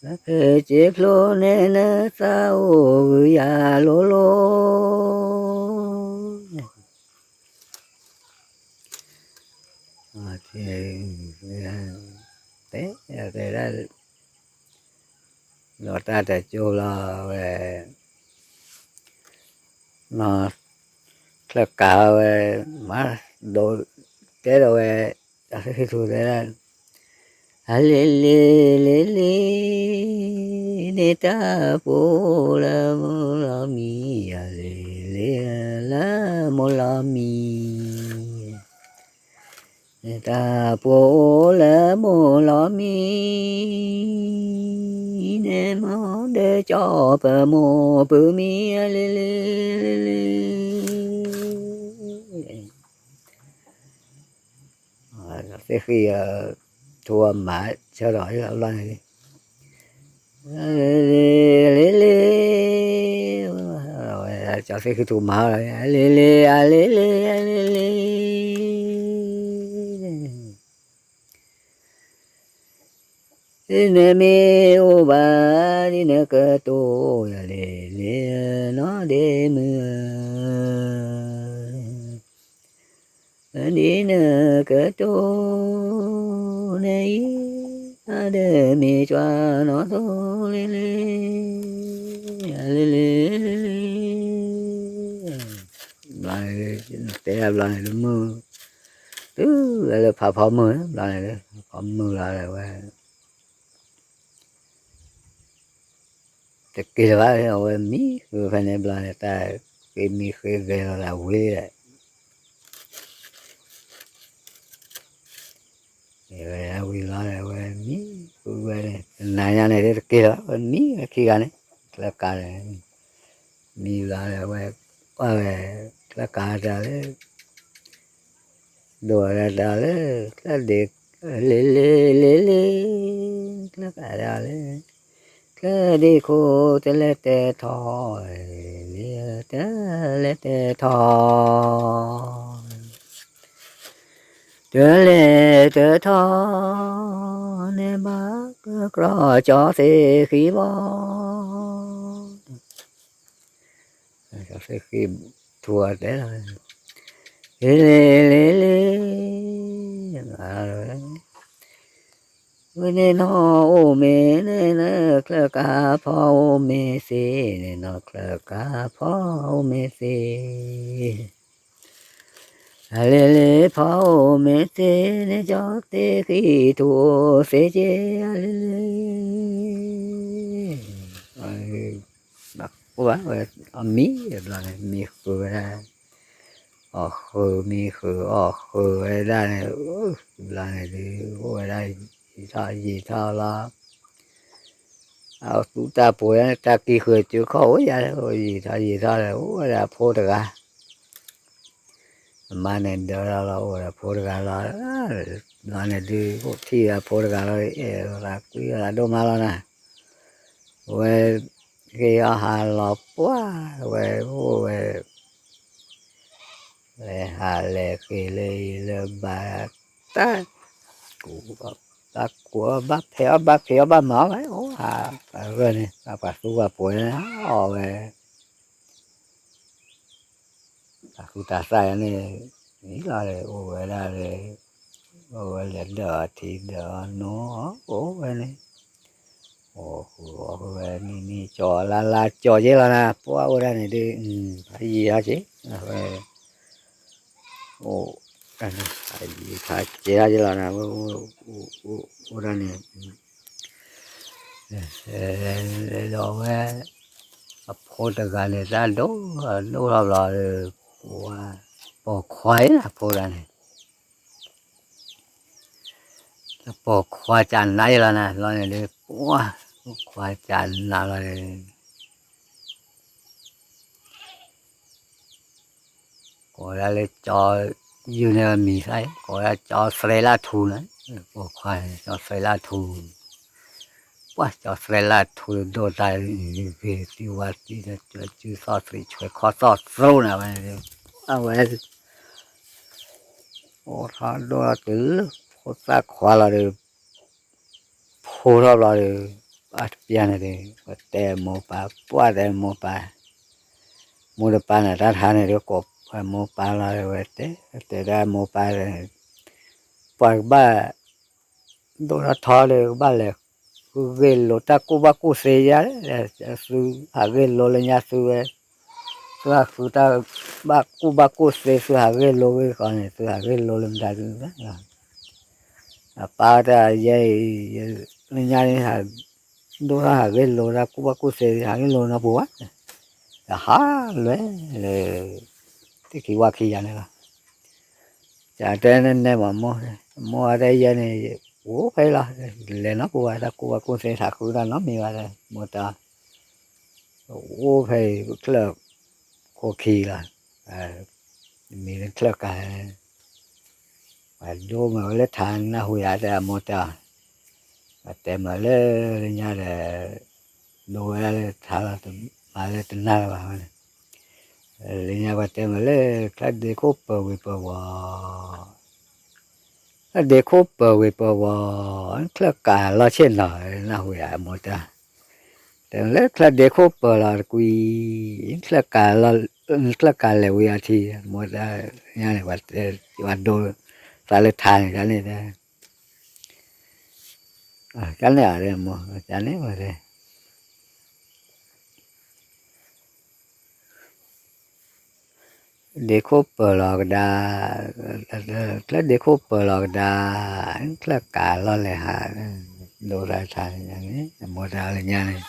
ဖဲစ့ဖျိန့ၣ် နသးအိၣ်ဂုာ်ယၤလိၤလိၤ, တဲ, တဲဒၣ်, လီၤတၢ်တကၠိလီၤဝဲ, နီၢ်ချၢၣ်ကၤဝဲ, မၤဒိး, တဲဒီးဝဲ, ကၠီသ့ၣ်ဃံထူတဲဒၣ်, အလ့ၤလ့ၤလ့ၤလ့ၤ, န့ၣ်တၢ်ပှိၣ်လၢမိၢ်လီၤမံၤ, အလ့ၤလ့ၤလၢမိၢ်လီၤမံၤ, န့ၣ်တၢ်ပှိၣ်လၢမိၢ်လီၤမံၤ, န့ၣ်မၤဒီးကၠီပမိၢ်ပုၢ်မံၤ အလ့ၤလ့ၤလ့ၤလ့ၤ သ့ၣ်ဃံအထူအမၤဆၢထီၣ်လီၤန့ၣ်, လ့ၤလ့ၤ, ကၠီသ့ၣ်ဃံထူမၤလီၤ, လ့ၤလ့ၤ အလ့ၤလ့ၤ အလ့ၤလ့ၤ, ဒ်နမ့ၢ်အိၣ်ဘၣ်ဒ်နကတိၤ, ယလ့ၤလ့ၤနီၢ်ဒ့မုၣ်ဧၢ ဒ်နကတိၤန့ၣ်အံၤ, အဒီးမ့ၢ်ကွၢ်နီၢ်သိလ့ၤလ့ၤ, လ့ၤလ့ၤလ့ၤလ့ၤ, ဘျီန့ၣ်တဲဘျီန့ၣ် တမုၢ်, တုၤဝဲလၢဖးဖီမုၢ်ဘျီန့ၣ်လၢ ဖီမုၢ်လီၤဝဲ တက့ၤလၢၤဘၣ် အဝဲမံဃုာ်ဖဲန့ၣ်ဘျီန့ၣ် တၢ်ဃ့မံဃ့ဂဲၤလီၤသးဝံၤဒီး ဝဲဝံၤလီၤဒီး အဝဲမံဃုာ်ဝဲန့ၣ် တနၤညါန့ၣ် တက့ၤလၢၤဘၣ် အဝဲမံဝဲခံဂၤန့ၣ် ချၢၣ်ကၤန့ၣ် မံဘျီဒီး အဝဲကွၢ်ဝဲ ချၢၣ်ကၤတၢ်လၢ ဒိၣ်ဝဲဒၣ်တၢ်လၢ ချၢၣ်ဒ့ လ့ၤလ့ၤလ့ၤလ့ၤ ချၢၣ်ကၤတၢ်လၢ ချၢၣ်ဒ့ခိၣ်တလဲၤတဲထီၣ် လ့ၤတလဲၤတဲထီၣ် တလဲၤတဲထီၣ် န့ၣ်ဘၣ်ကကြီကၠီသ့ၣ်ဃံဘီ တ စီၤသ့ၣ်ဃံၣ်ထူၣ်အီၤတဲလီၤ, လ့လ့လ့လ့, ဝဲန့ၣ်နီၢ်အိၣ်မ့ၢ်န့ၣ် နချၢၣ်ကးဖီအိၣ်မ့ၢ်သ့, န့ၣ်နီၢ်ချၢၣ်ကးဖီအိၣ်မ့ၢ်သ့ အလ့လ့ဖီအိၣ်မ့ၢ်သ့န့ၣ် ကၠီသ့ၣ်ဃံၣ်ထူၣ်အိၣ်သ့က့ အလ့လ့, အိၣ်ဘၣ်ဝဲ အမံဘျီန့ၣ် မံဃုာ်ဝဲဒၣ်, အီၣ်ဃုာ်မံဃုာ် အီၣ်ဃုာ်ဝဲဒၣ်န့ၣ်, ဘျီန့ၣ်ဒုး အိၣ်ဝဲဒၣ် ယံာ်ထီၣ်ယံာ်ထီၣ်လီၤ. အသူတၢ်ပှဲၤန့ၣ် တၢ်ကံၢ်ဃုာ်စုခီၣ်အိၣ်ယၤ အိၣ်ယံာ်ထီၣ်ယံာ်ထီၣ်လီၤ အိၣ်ဝဲဒၣ်ဖိတဂၤ, အမါန့ၣ်ဒၢထီၣ်လီၤ အိၣ်ဝဲဒၣ်ဖိတဂၤလီၤ, ဘျီန့ၣ်ဒုး အိၣ်ထံၣ်ဝဲဖိတဂၤလီၤ အဲၣ်လီၤသးကွံလီၤသးဒိၣ်မးလီၤနၤ, ဝဲ ဟ့ၣ်အီၣ်ဟးလီၤပှၢ်ဝဲ အိၣ်ဝဲ လဲၤဟးလဲၤဃ့လၢအံၤလၢဘၣ်, တၢ် ကူ တၢ်ကူအီၣ်ဘၣ်ဖဲးအီၣ်ဘၣ်ဖံးအီၣ် ဘၣ်မၤအီၣ်ဝဲ အိၣ်ဟး ပှၤဂၢၢ်န့ၣ် ပှၤသူပှၤပှဲၤန့ၣ် အီၣ်ဝဲ တၢ်ဃူတၢ်သၣ်ယၤန့ၣ် အံၤလီၤဒီးအိၣ်ဝဲဒၣ်လၢ အိၣ်ဝဲလဲၤဒၢၣ်အီၤထံဒၢၣ်အီၤနိ အိၣ်ဝဲန့ၣ် အိၣ်ဃုာ်အိၣ်ဃုာ်ဝဲနံၤနံၤကၠီလါလါကၠီက့လီၤနၤ ပှၢ်အိၣ်ဒၣ်န့ၣ်ဒုး ဖးယံာ်ထီၣ်က့ ဝဲ အိၣ် ဖးယံာ်ဖးကဲထီၣ်က့လီၤနၤ ဝဲ အိၣ်ဒၣ်န့ၣ် ဒီးဝဲ အဖိတဂၤန့ၣ် တၢ်ဒိၣ်ဒိၣ်ထီၣ်ဘျီဒီး ပိာ်ခွါအံၤအဖိတဂၤန့ၣ် ပိာ်ခွါကနးယလီၤနၤ လီၤန့ၣ်ဒီး ပိာ်ခွါကနးလီၤဒီး ကိးဝဲဒၣ်လၢကၠီ ယုၢ်န့ၢ်အမံၤသၣ် ကိးဝဲဒၣ်ကၠီသရဲလၢ်ထူန့ၣ် ပိာ်ခွါန့ၣ် ကၠီသရဲလၢ်ထူ ပှၢ်ကၠီသရဲလၢ်ထူဒိၣ်တၢ်ဂ့ၤသံဝါသံ ကၠီစုသီၣ်သံးဆွဲခီသီၣ်သရိၣ်န့ၣ်ဝဲန့ၣ် အဝဲ အိၣ်ထီၣ်ဒိၣ်ထီၣ်တုၤလၢဖိသၣ်ခွါလီၤဒီး ဖိထီၣ်ဘျီဒီး အတပျၢ်န့ၣ်ဒီး ပတဲမိၢ်ပၢ် ပှၢ်တဲမိၢ်ပၢ် မိၢ်တပၢ်န့ၣ် တၢ်ထါန့ၣ်ဒီး ကိးမိၢ်ပၢ်လီၤဒီး ဝဲတဲ တဲဒၣ်မိၢ်ပၢ်ဒီး ပှၤကဘၣ် ဒိၣ်ထီၣ်ထီဒီး ကဘၣ်လဲၤဃုဂ့ၢ်လိာ်တၢ်ကူၣ်ဘၣ်ကူၣ်သ့ယါ သုဟးဂ့ၢ်လိာ်လၢညါသုဝဲ သုဟးဃုတၢ်ဘၣ်ကူၣ်ဘၣ်ကူၣ်သ့ သုဟးဂ့ၢ်လိာ်ဂ့ၢ်ဃီန့ၣ် သုဟးဂ့ၢ်လိာ်လၢမတၤဒု အပၢ်တၢ်ယဲအံၤ လၢညါန့ၣ် ဒိၣ်ထီၣ်ဟးဂ့ၢ်လိာ်တၢ်ကူၣ်ဘၣ်ကူၣ်သ့ ဟးဂ့ၢ်လိာ်နီတပူၤဘၣ် တဟးလွဲၢ်လၢ သ့ၣ်ခံဝၣ်ခံယၤန့ၣ်လီၤ ကတဲနဲၣ်နဲၣ်မးမိၢ်, မိၢ်အတဲယဲန့ၣ် အိၣ်ဖဲလီၤ, လဲၤနီတပူၤဘၣ် တၢ်ကူၣ်ဘၣ်ကူၣ်သ့ ဟးဃုတၢ်နီတမံၤဘၣ်တဲ မိၢ်တဲ, အိၣ်ဖဲအံၤ ချၢၣ်ခိၣ်ခံလီၤ, မံၤလၢချၢၣ်ကၤ ပှၤဒိမးဝဲလၢထါနၢ်ဟူယၤတဲအမိၢ်တဲအီၤ, ပှၤတဲမးလၢလၢညါဒီး ဒိဝဲဒၣ်လၢထါလီၤ မၤလၢတနၢ်လၢၤဘၣ်ဝဲန့ၣ်, လၢညါပှၤတဲမးလၢ ချၢၣ်ဒ့ခိၣ်ပၢၤဝ့ၤပၢၤဝီၤ ချၢၣ်ဒ့ခိၣ်ပၢၤဝ့ၤပၢၤဝီၤ, ချၢၣ်ကၤလီၢ်ဆ့ၣ်နီၤ နၢ်ဟူယၤမိၢ်တဲ, တဲလၢချၢၣ်ဒ့ခိၣ်ပၢၤလီၤတကွံ, ချၢၣ်ကၤလီၤ, ချၢၣ်ကၤလဲၤဝံၤအထံ မိၢ်တဲ, ညါန့ၣ် ပှၤဒိ သးလၢထါန့ၣ် ကန့ၣ်တဲ ကန့ၣ်အတဲမိၢ် ကန့ၣ်ဝဲတဲ ဒ့ခိၣ်ပၢၤလီၤကဒါ, ချၢၣ်ဒ့ခိၣ်ပၢၤလီၤကဒါ, ချၢၣ်ကၤလီၤလဲၤဟး, ဒိသးထါန့ၣ် မိၢ်တဲလၢညါန့ၣ်,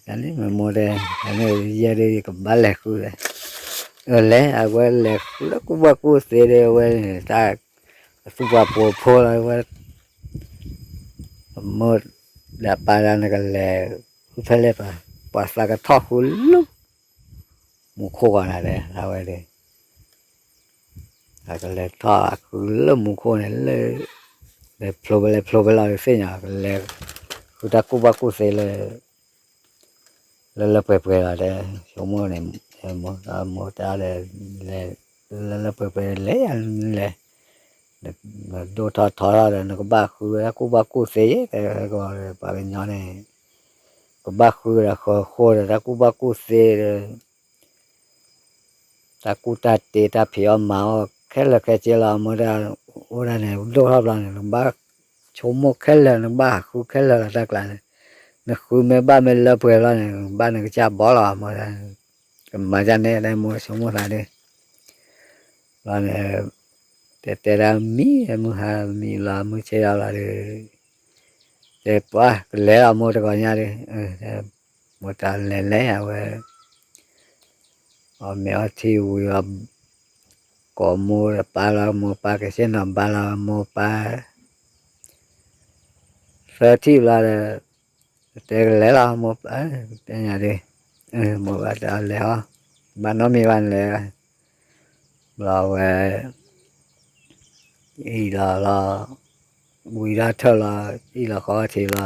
ကန့ၣ်မ့ၢ်မိၢ်တဲ, ကန့ၣ်ယဲဒၣ်ယကဘၣ်လဲၤဃုလဲၣ်, အလဲၤ အဝဲလဲၤဃုလၢကူၣ်ဘၣ်ကူၣ်သ့ဒီး အဝဲန့ၣ်တၢ် အသူၣ်ပှၤဖိဖိလီၤဝဲ, မိၢ်ဒီးပၢ်ဒီးနကလဲၤ ဃုဖဲလဲၣ်ပှၤ, ပှၤသးကထီၣ်ဃုလၢ မူခိၣ်ဂီၤနၤဒီး အဝဲဒီး အကလဲၤထီၣ်ဃုလၢမူခိၣ်န့ၣ်လၢ လဲၤဖျိဖဲလဲၣ်ဖျိဖဲလဲၣ်သ့ၣ်ညါ ကလဲၤ ဃုတၢ်ကူၣ်ဘၣ်ကူၣ်သ့လၢ လၢလၢပှဲၤပှဲၤလီၤတဲ, ဆိကမိၣ်န့ၣ် မိၢ်တဲဒီး လဲၤ လၢလၢပှဲၤပှဲၤလဲၤယၤလဲၤ ဒိၣ်ထီၣ်ထီထီၣ်ဒီး နကဘၣ်ဃုဝဲဒၣ်ကူၣ်ဘၣ်ကူၣ်သ့ တဲဝဲကီး ပှၤကညီန့ၣ် ကဘၣ်ဃုဝဲဒၣ်ဃီဃိဒီး တၢ်ကူၣ်ဘၣ်ကူၣ်သ့ဒီး တၢ်ကူၣ်တၢ်တ့တၢ်ဖံးအီၣ်မၤအီၣ်ခဲလၢာ်ခဲဆ့လီၤ မိၢ်ဒၣ်, အိၣ်ဒၣ်န့ၣ် ဒိၣ်ထီၣ်ဘျီန့ၣ် နကဘၣ်ဆိကမိၣ်ခဲလၢာ် နကဘၣ်ဟးဃုခဲလၢာ်လီၤ တၢ်ကျါန့ၣ်, နဃုမ့ၢ်ဘၣ်မ့ၢ်လၢပှဲၤဘျီန့ၣ် ဘၣ်နကစၢ်ဘီလီၤ မိၢ်ဒၣ်, ကမၤဒ်န့ၣ် တၢ်မိၢ်ဆိကမိၣ်သးဒ် ဘျီန့ၣ် တဲတဲဒၣ်မံ မုၢ်ဟါမံလီၤ မုၢ်ဆ့ၣ်ထီၣ်လီၤဒီး, တဲပှၤကလဲၤလီၤ မိၢ်တဂီၤညါဒီး, မိၢ်တၢ်လဲၤလဲၤအဝဲ, အီၣ်မ့ၤအီထံဝံၤလီၤ, ကိးမိၢ်ဒီးပၢ်လီၤ မိၢ်ပၢ်ကဆ့ၣ်နီၤဘါလီၤ မိၢ်ပၢ် သၢထံၣ်ဘျီဒီး, တဲကလဲၤလီၤ မိၢ်ပၢ်, တဲညါဒီး, မိၢ်ပၢ်တဲအီၤလဲၤအီၤ, ဘၣ်နီတမံၤဘၣ်လဲၤ, ဘျီဝဲ အံၤလီၤလီၤ, ဝံၤဒီးထၢၣ်လီၤ, အံၤလီၤဃီထံးလီၤ, အီၣ်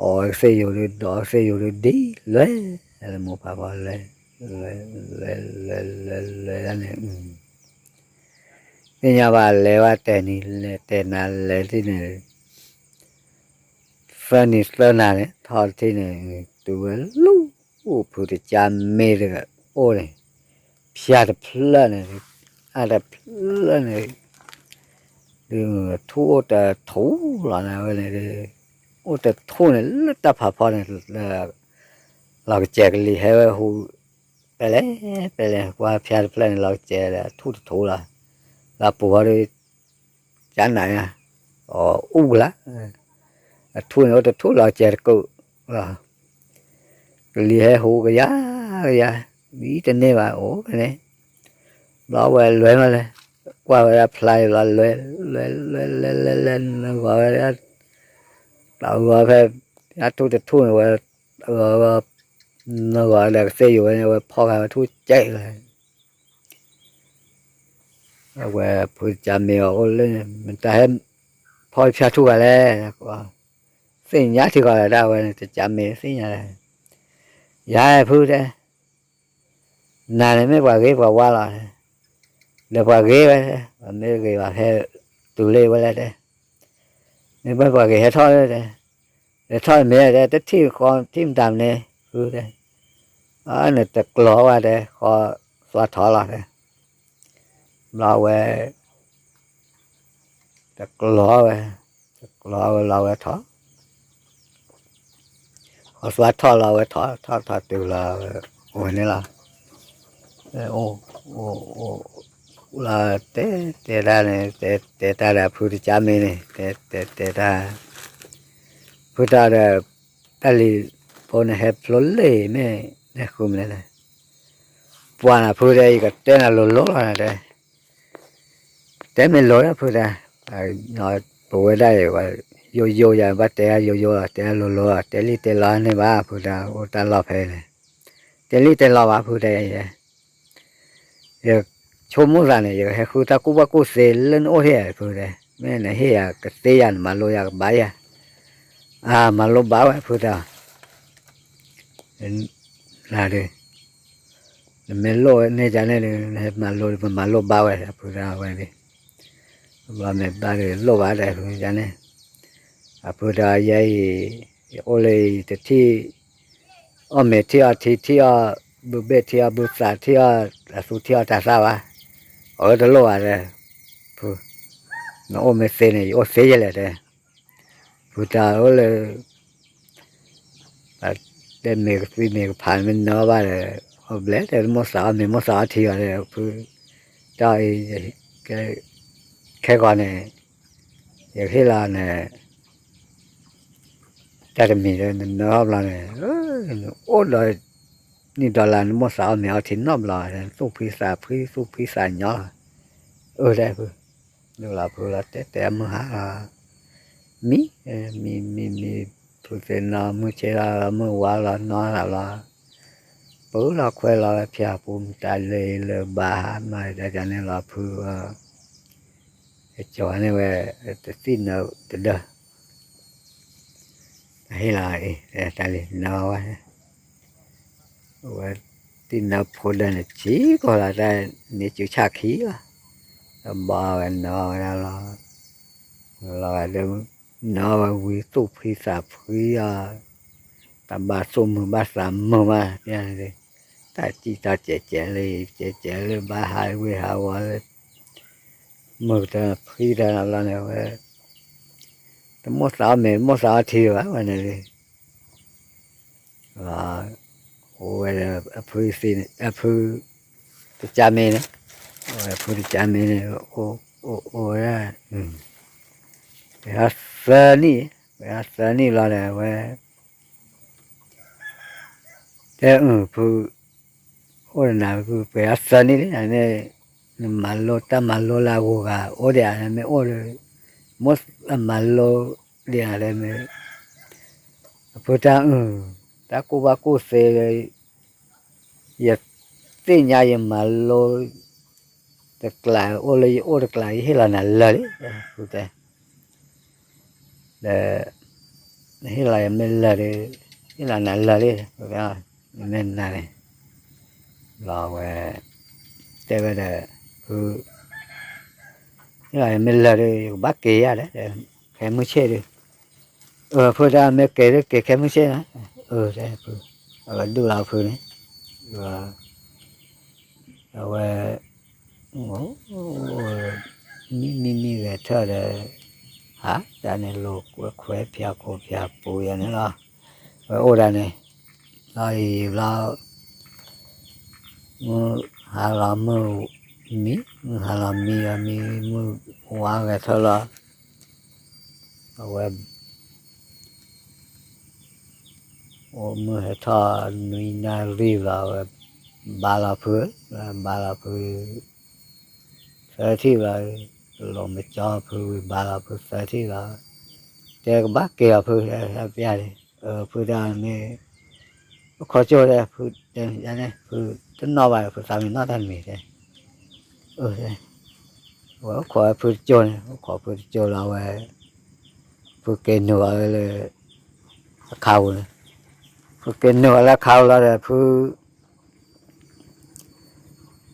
ဝဲကသ့ၣ်ယိာ်ဒီး ဒီးကသ့ၣ်ယိာ်ဒီးဒ်လဲၣ်, လၢမိၢ်ပၢ်ဖီလဲၣ်, လဲၤလဲၤလဲၤလဲၤလဲၤန့ၣ်, သ့ၣ်ညါဘၣ်လဲၤဘၣ်တဲာ်နံၤလဲၤတဲာ်နၤလဲၤတထံၣ်န့ၣ်, သၢနံၤသၢနၤန့ၣ် ထီၣ်တထံၣ်န့ၣ်, တုၤဝဲလၢ ဖုတကၠါမ့ၢ်တဂၤအိၣ်န့ၣ်, ဖၠါတဖျၢၣ်န့ၣ်, အါတဖျၢၣ်န့ၣ်, ဒုးထူၣ်အိၣ်တထူၣ်လီၤန့ၣ်ဝဲန့ၣ်, အိၣ်တထူၣ်န့ၣ် လၢတၢ်ဖးဖီန့ၣ်, လီၤကစဲၤကလံၤဟဲဝဲဟူ, ပဲလဲၣ်, ပဲလဲၣ် ကွၢ်ဖၠါတဖျၢၣ်န့ၣ် လီၤကစဲၤဒီးထူၣ်တထူၣ်လီၤ, လၢပူၤဃီဒီး ကနၤညါ, အီၣ်အူကလါ, အထူၣ်န့ၣ်အိၣ်တထူၣ်လီၤကစဲၤတကုးလီၤ, ကလံၤဟဲဟူကယၤကယၤ, မံတန့ၢ်ဘၣ်အိၣ်ဖဲန့ၣ်, ဘျီဝဲလဲၤမးလဲၤ, ကွၢ်ဝဲဒၣ်ဖျါအံၤဘျီ လဲၤလဲၤလဲၤလဲၤလဲၤလဲၤ နဂီၤဝဲဒၣ်, တၢ်ဂီၤဖဲ, ဖၠါထူၣ်တထူၣ်န့ၣ်ဝဲ, ဂီၤဂီၤ, နဂီၤဒီးကသ့ၣ်ယိာ်ဝဲန့ၣ် ဝဲဖီၣ်ဃာ်ဝဲထူၣ်ကဲးလီၤ အဝဲဖုတကၠါမ့ၢ်အီၤအိၣ်လၢန့ၣ် မတၤဟဲဖီၣ်ဖၠါထူၣ်ဂၤလဲၣ်, သ့ၣ်ညါထံကီၢ်လၢဒၣ်ဝဲန့ၣ် တကၠါမ့ၢ်သ့ၣ်ညါလဲၣ်, ယၤဖုတဲ, နၤန့ၣ်မ့ၢ်ပှၤဂ့ၤပှၤဝါလီၤ, ဒီးပှၤဂ့ၤဝဲ, ပှၤမ့ၢ်ဂ့ၤဘၣ်ဖဲ, တုၤလၢဝဲလဲၣ်တဲ, မ့ၢ်ပှၤဂ့ၤဟဲထီၣ်လၢတဲ, ဟဲထီၣ်မ့ၢ်တဲ တထံၣ်ဃီထံၣ်မတၤမနုၤ, ဖုတဲ, နတကျီၤဝဲတဲ ဃီသွါထီၣ်လီၤတဲ, ဘျီဝဲ တကျီၤဝဲ, တကျီၤဝဲလီၤဝဲထီၣ်, ဃီသွါထီၣ်လီၤဝဲထီၣ် ထီၣ်ထီၣ်တုၤလီၤဝဲ, အိၣ်ဝဲန့ၣ်လီၤ, အိၣ်, အိၣ်, အိၣ်, လီၤတဲ, တဲတၢ်န့ၣ်, တဲတၢ်ဒီးဖုတကၠါမ့ၢ်န့ၣ်, တဲ, တဲ, တဲတၢ်, ဖုတၢ်ဒီး, တၢ်လံၤဖိန့ၣ်ဟဲဖျိလံမ့ၢ်, နဃုမနုၤလဲၣ်, ပှၤနၤဖုတဲ ယကတဲနၤလိၤလိၤလီၤနတဲ တဲမ့ၢ်လိၤလၢဖုတၢ်, ပဝဲဒၣ်အံၤ ယိယိယၤ ဘၣ်တဲယိယိလီၤ တဲလိၤလိၤလီၤ တဲလံၣ်တဲလီၤန့ၣ်ဘၣ် ဖုတၢ်အိၣ်တၢ်လီၢ်ဖဲန့ၣ်, တဲလံၣ်တဲလီၤဘၣ်ဖုတၢ်ယဲ, ယဆိကမိၣ်သးန့ၣ် ယကဟဲဃုတၢ်ကူၣ်ဘၣ်ကူၣ်သ့လၢနအိၣ်ထဲဖုတၢ်, မ့ၢ်နဟ့ၣ်ယၤကသ့ယၤ နမၤလိယၤကဘၣ်ယၤ, အမၤလိဘၣ်ဝဲဖုတၢ် နၤဒုး, နမ့ၢ်လိၣ်ဝဲန့ၣ်ယၤန့ၣ်ဒုး နဟဲမၤလိ ပမၤလိဘၣ်ဝဲ အဖုတၢ်ဝဲန့ၣ်, ဘျီမ့ၢ်ဘၣ်ဒုးလိၣ်ဘၣ်ဒီးဖုယၤန့ၣ်, အဖုတၢ်ယဲအံၤ, ယအိၣ်လၢယတထံၣ်, အီၣ်မ့ၤထံၣ်အီထံထံၣ်အီ, ဘုဘ့ၣ်ထံၣ်အီဘုသးထံၣ်အီ, အသူထံၣ်အီတၤသၣ်ဘၣ်, အဝဲတလိၣ်ဘၣ်ဒီး, ဖု, နအိၣ်မ့ၢ်သ့န့ၣ် ယအိၣ်သ့ယဲလဲၣ်တဲ ဖုတၢ်အိၣ်လၢ တဲမ့ၢ်ကသံမ့ၢ်ကဖးမ့ၢ်နီဘၣ်ဒီး, အီၣ်ဘျဲၣ်တဲ မိၢ်သးအီၣ်မ့ၤ မိၢ်သးအီၣ်ထံအီၤဒီး ဖု, တၢ်အံၤ, ခဲကီးန့ၣ်, ယကဟ့ၣ်လီၤန့ၣ်, တၢ်တမံၤဒီး နနီဘျီန့ၣ်, အိၣ်ဒီး, နံၣ်ဒီလၣ် နမိၢ်သးအီၣ်မ့ၤအီထံနီတဘျီ, သူၣ်ဖှံသးဖှံ သူၣ်ဖှံသးညီလီၤ, အၢတဲဖု, ဒုးလီၤဖုလီၤတဲတဲမုၢ်ဟါလီၤ, မံ, မံမံမံ, ဖုသ့ၣ်နီၢ်မုၢ်ဆ့ၣ်လီၤ မုၢ်ဝါလီၤနီၢ်လီၤ, ပၢလီၤခွဲလီၤဝဲဖၠၣ်ပူၤ မတၤလၢလၢဘၣ်ဟါမၤတၢ်န့ၣ်လီၤဖု, ကၠီၤန့ၢ်ဝဲ, တသ့ၣ်နၢတဒၢ ဟ့ၣ်လီၤအံၤ တၢ်လံၤနီၤဝဲ, အဝဲသ့ၣ်နၢဖိဒၢန့ၣ် စ့ၢ်ကီးလီၤတၢ်န့ၣ် စုဆၣ်ခံလီၤ, တဘီဝဲနီၤဝဲဒၣ်လီၤ, လီၤဝဲဒီး, နီၤဝဲဝံၤသူၣ်ဖှံသးဖှံအီၤ, တၢ်ဘၣ်သူၣ်မုာ်ဘၣ်သးမုာ်မး, တၢ် စံၣ်ထီၣ်စဲးစဲးလၢ စဲးစဲးလၢဘၣ်ဟးဝ့ၢ်ဟးဝီလၢ မုၢ်ကတၢၢ်ဖှံတၢ်လီၤန့ၣ်ဝဲ တမိၣ်သးအီၣ်မ့ၤ မိၣ်သးအီထံဘၣ်ဝဲန့ၣ် အိၣ်ဝဲဒီးအဖုသံန့ၣ် အဖုတကၢ်မ့ၢ်န့ၣ် အဖုတကၢ်မ့ၢ်န့ၣ် အိၣ်အိၣ်ဝဲဒၣ် ပှဲၤဒီးသၢနံၣ် ပှဲၤဒီးသၢနံၣ်လီၤဒီးဝဲ တဲအၢၣ်ဖု အိၣ်ဒီးနၤဖု ပှဲၤဒီးသၢနံၣ်လံန့ၣ် နမၤလိတၢ်မၤလိလၢအဂုၤအဂၤ အိၣ်ဒံးဧါ မ့ၢ်အိၣ်ဒီး မိၣ်အမၤလိဒံးဧါလၢမ့ၢ် အဖုတၢ်အၢၣ် တၢ်ကူၣ်ဘၣ်ကူၣ်သ့လၢ ယသ့ၣ်ညါယမၤလိ တကျး အိၣ်လၢယအိၣ်တကျး ယဟ့ၣ်လီၤနၤလၢာ်လံ ဖုတဲ ဒီး ဟ့ၣ်လီၤယမ့ၢ်လၢာ်ဒီး ဟ့ၣ်လီၤနၤလၢာ်လံ မ့ၢ်နၤန့ၣ် လီၤဝဲ တဲဝဲဒီး ဖု ဟ့ၣ်လီၤယမ့ၢ်လၢာ်ဒီး ယကဘၣ်က့ၤယၤဒီး ခဲမုၢ်ဆ့ၣ်ဒီး အၢ ဖုတၢ်မ့ၢ်က့ၤဒီးက့ၤခဲမုၢ်ဆ့ၣ်နီၤ အၢ တဲဖု အဝဲဒူၣ်လီၤဖုန့ၣ် အဝဲ မံမံမံဂဲၤထၢၣ်ဒီး ဟးတၢ်န့ၣ်လိာ်ကွဲခွဲးဖၠၣ်ခိၣ်ဖၠၣ်ပူၤယၤန့ၣ်လီၤ ဝဲအိၣ်ဒၣ်န့ၣ် လီၤအံၤဘျီ မုၢ်ဟါလီၤမုၢ်မံ မုၢ်ဟါလီၤမံလီၤမံ မုၢ်ဝါဂဲၤထၢၣ်လီၤ အဝဲ အိၣ်မုၢ်ဟဲထီၣ်နွံနၣ်ရံၣ်ဘျီ အဝဲ ဘါလီၤဖု ဘါလီၤဖု သၢထံၣ်ဘျီ လိာ်မကၠီဖုဝံၤဘါလီၤဖုသၢထံၣ်ဘျီ တဲကဘၣ်က့ၤလီၤဖု ဟဲပျၢ်န့ၣ် ဖုတၢ်မ့ၢ် အိၣ်ခိးကၠိတဲ ဖုတဲန့ၣ် ဖုတနီၣ်ဘၣ် ဖုသးမ့ၢ်နီၣ်တၢ်တမံၤတဲ အဝဲအိၣ်ခိးဝဲဖုတကၠိန့ၣ် အိၣ်ခိးဖုတကၠိလီၤဝဲ ဖုက့ၤနုာ်အီၤလၢ အခါပူၤန့ၣ် ဖုက့ၤနုာ်အီၤလၢအခါပူၤလီၤဒီး ဖု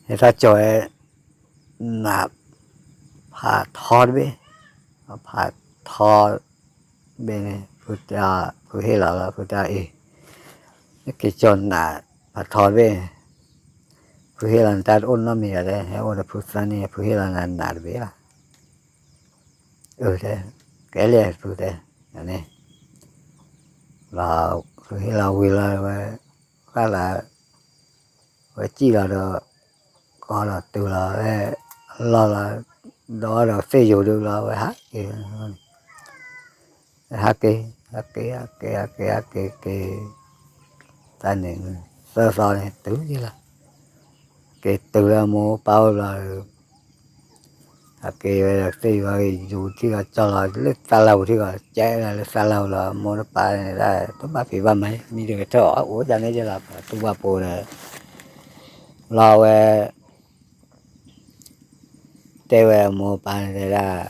ဟဲထီၣ်ကၠီဝဲ နး ဖးထီတဘ့ၣ် ဖးထီတဘ့ၣ်န့ၣ် ဖုတၢ် ဖုဟ့ၣ်လီၤလီၤ ဖုတၢ်အံၤ က့ၤကၠီနး ဖးထီတဘ့ၣ် ဖုဟ့ၣ်လီၤနတၢ်တအိၣ်နီတမံၤဒီး ဟဲအိၣ်ဒီးဖုသၢနံၣ် ဖုဟ့ၣ်လီၤနၤနးတဘ့ၣ်လီၤ အၢ တဲ ကဲလံဖုတဲ န့ၣ် လီၤ ဖုဟ့ၣ်လီၤဝံၤလီၤဝဲ ဃၣ်လီၤ ဝဲစံၣ်လီၤဒီး ကီလီၤတုၤလီၤဝဲ လီၢ်လီၤ ဒီးဒီးသ့ၣ်ယိၤဒုလီၤဝဲဟးက့ၤ ဟးက့ၤ ဟးက့ၤ ဟးက့ၤ ဟးက့ၤ ဟးက့ၤ က့ၤ တၢ်န့ၣ် သၢသီန့ၣ် တုၤယံၤလီၤ က့ၤတုၤလၢမိၢ်ပၢ်အိၣ်လီၤ ဟးက့ၤဝဲဒီးသ့ၣ်ယိၤ ယူၤထံၣ်လီၤ ကၠီလီၤလၢသးလၢပူၤထံၣ်လီၤ ကဲလၢသးလၢပူၤလီၤ မိၢ်တပၢ်န့ၣ်ဒၣ် တဘၣ်ဖံးဘၣ်မၤ မံတဂဲၤထၢၣ်အီၤ အိၣ်ဒ်န့ၣ်ယလီၤ တူၢ်ဘၣ်ပိဒီး လီၤဝဲ တဲဝဲမိၢ်ပၢ်န့ၣ်တဲဒၣ်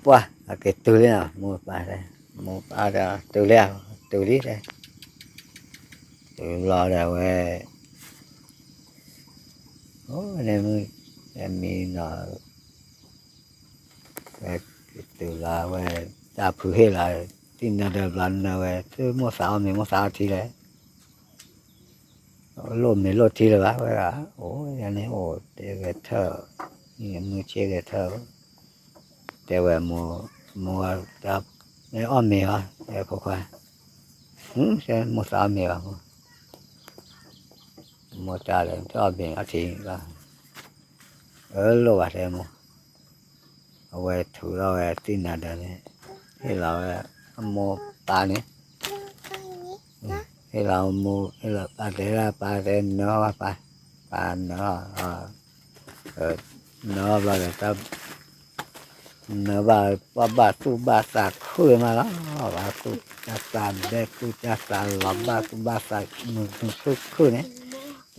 ပှၢ် အက့ၤတုၤလံနီၤ မိၢ်ပၢ်တဲ မိၢ်ပၢ်တဲ တုၤလံ တုၤလံတဲ တုၤလီၤဒီးဝဲ အိၣ်န့ၣ်မုၢ် မံနီၤ ဝဲက့ၤတုၤလီၤဝဲ တၢ်ဖုဟ့ၣ်လီၤ သ့ၣ်နၢၤဒီးဘျီနၢၤဝဲ သုမိၢ်သးအီၣ်မ့ၤမိၢ်သးအီထံလဲၣ် လိၣ်မ့ၤလိၣ်ထံလၢၤဘၣ်ဝဲဒၣ် အိၣ်ယၤန့ၣ်အိၣ်တဲဂဲၤထၢၣ် မုၢ်ဆ့ၣ်ဂဲၤထၢၣ် တဲဝဲမိၢ် မိၢ် မ့ၢ်အီၣ်မ့ၤအီၤ တဲဖိခွါ တဲမိၢ်သးအီၣ်မ့ၤအီၤ မိၢ်တၢ်လဲၣ် တအီၣ်မ့ၤအီထံဘၣ် အၢလိၣ်ဘၣ်တဲမိၢ် အဝဲထုးထီၣ်ဝဲသ့ၣ်နၤဒီးန့ၣ် ဟ့ၣ်လီၤဝဲ အမိၢ်ပၢ်န့ၣ် ဟ့ၣ်လီၤမိၢ် ဟ့ၣ်လီၤပၢ်တဲဒၣ်ပၢ်တဲနၢၤဘၣ်ပၢ် ပၢ်နၢၤ နၢၤဘျီဒီး နၢၤဘၣ်ပှၤဘၣ်သူၣ်ဘၣ်သးခုမးလီၤ ဘၣ်သူၣ်တၢ်သးဘဲ သူၣ်တၢ်သးလီၤ ဘၣ်သူၣ်ဘၣ်သးမုာ်မုာ်ခုၣ်ခုၣ်န့ၣ်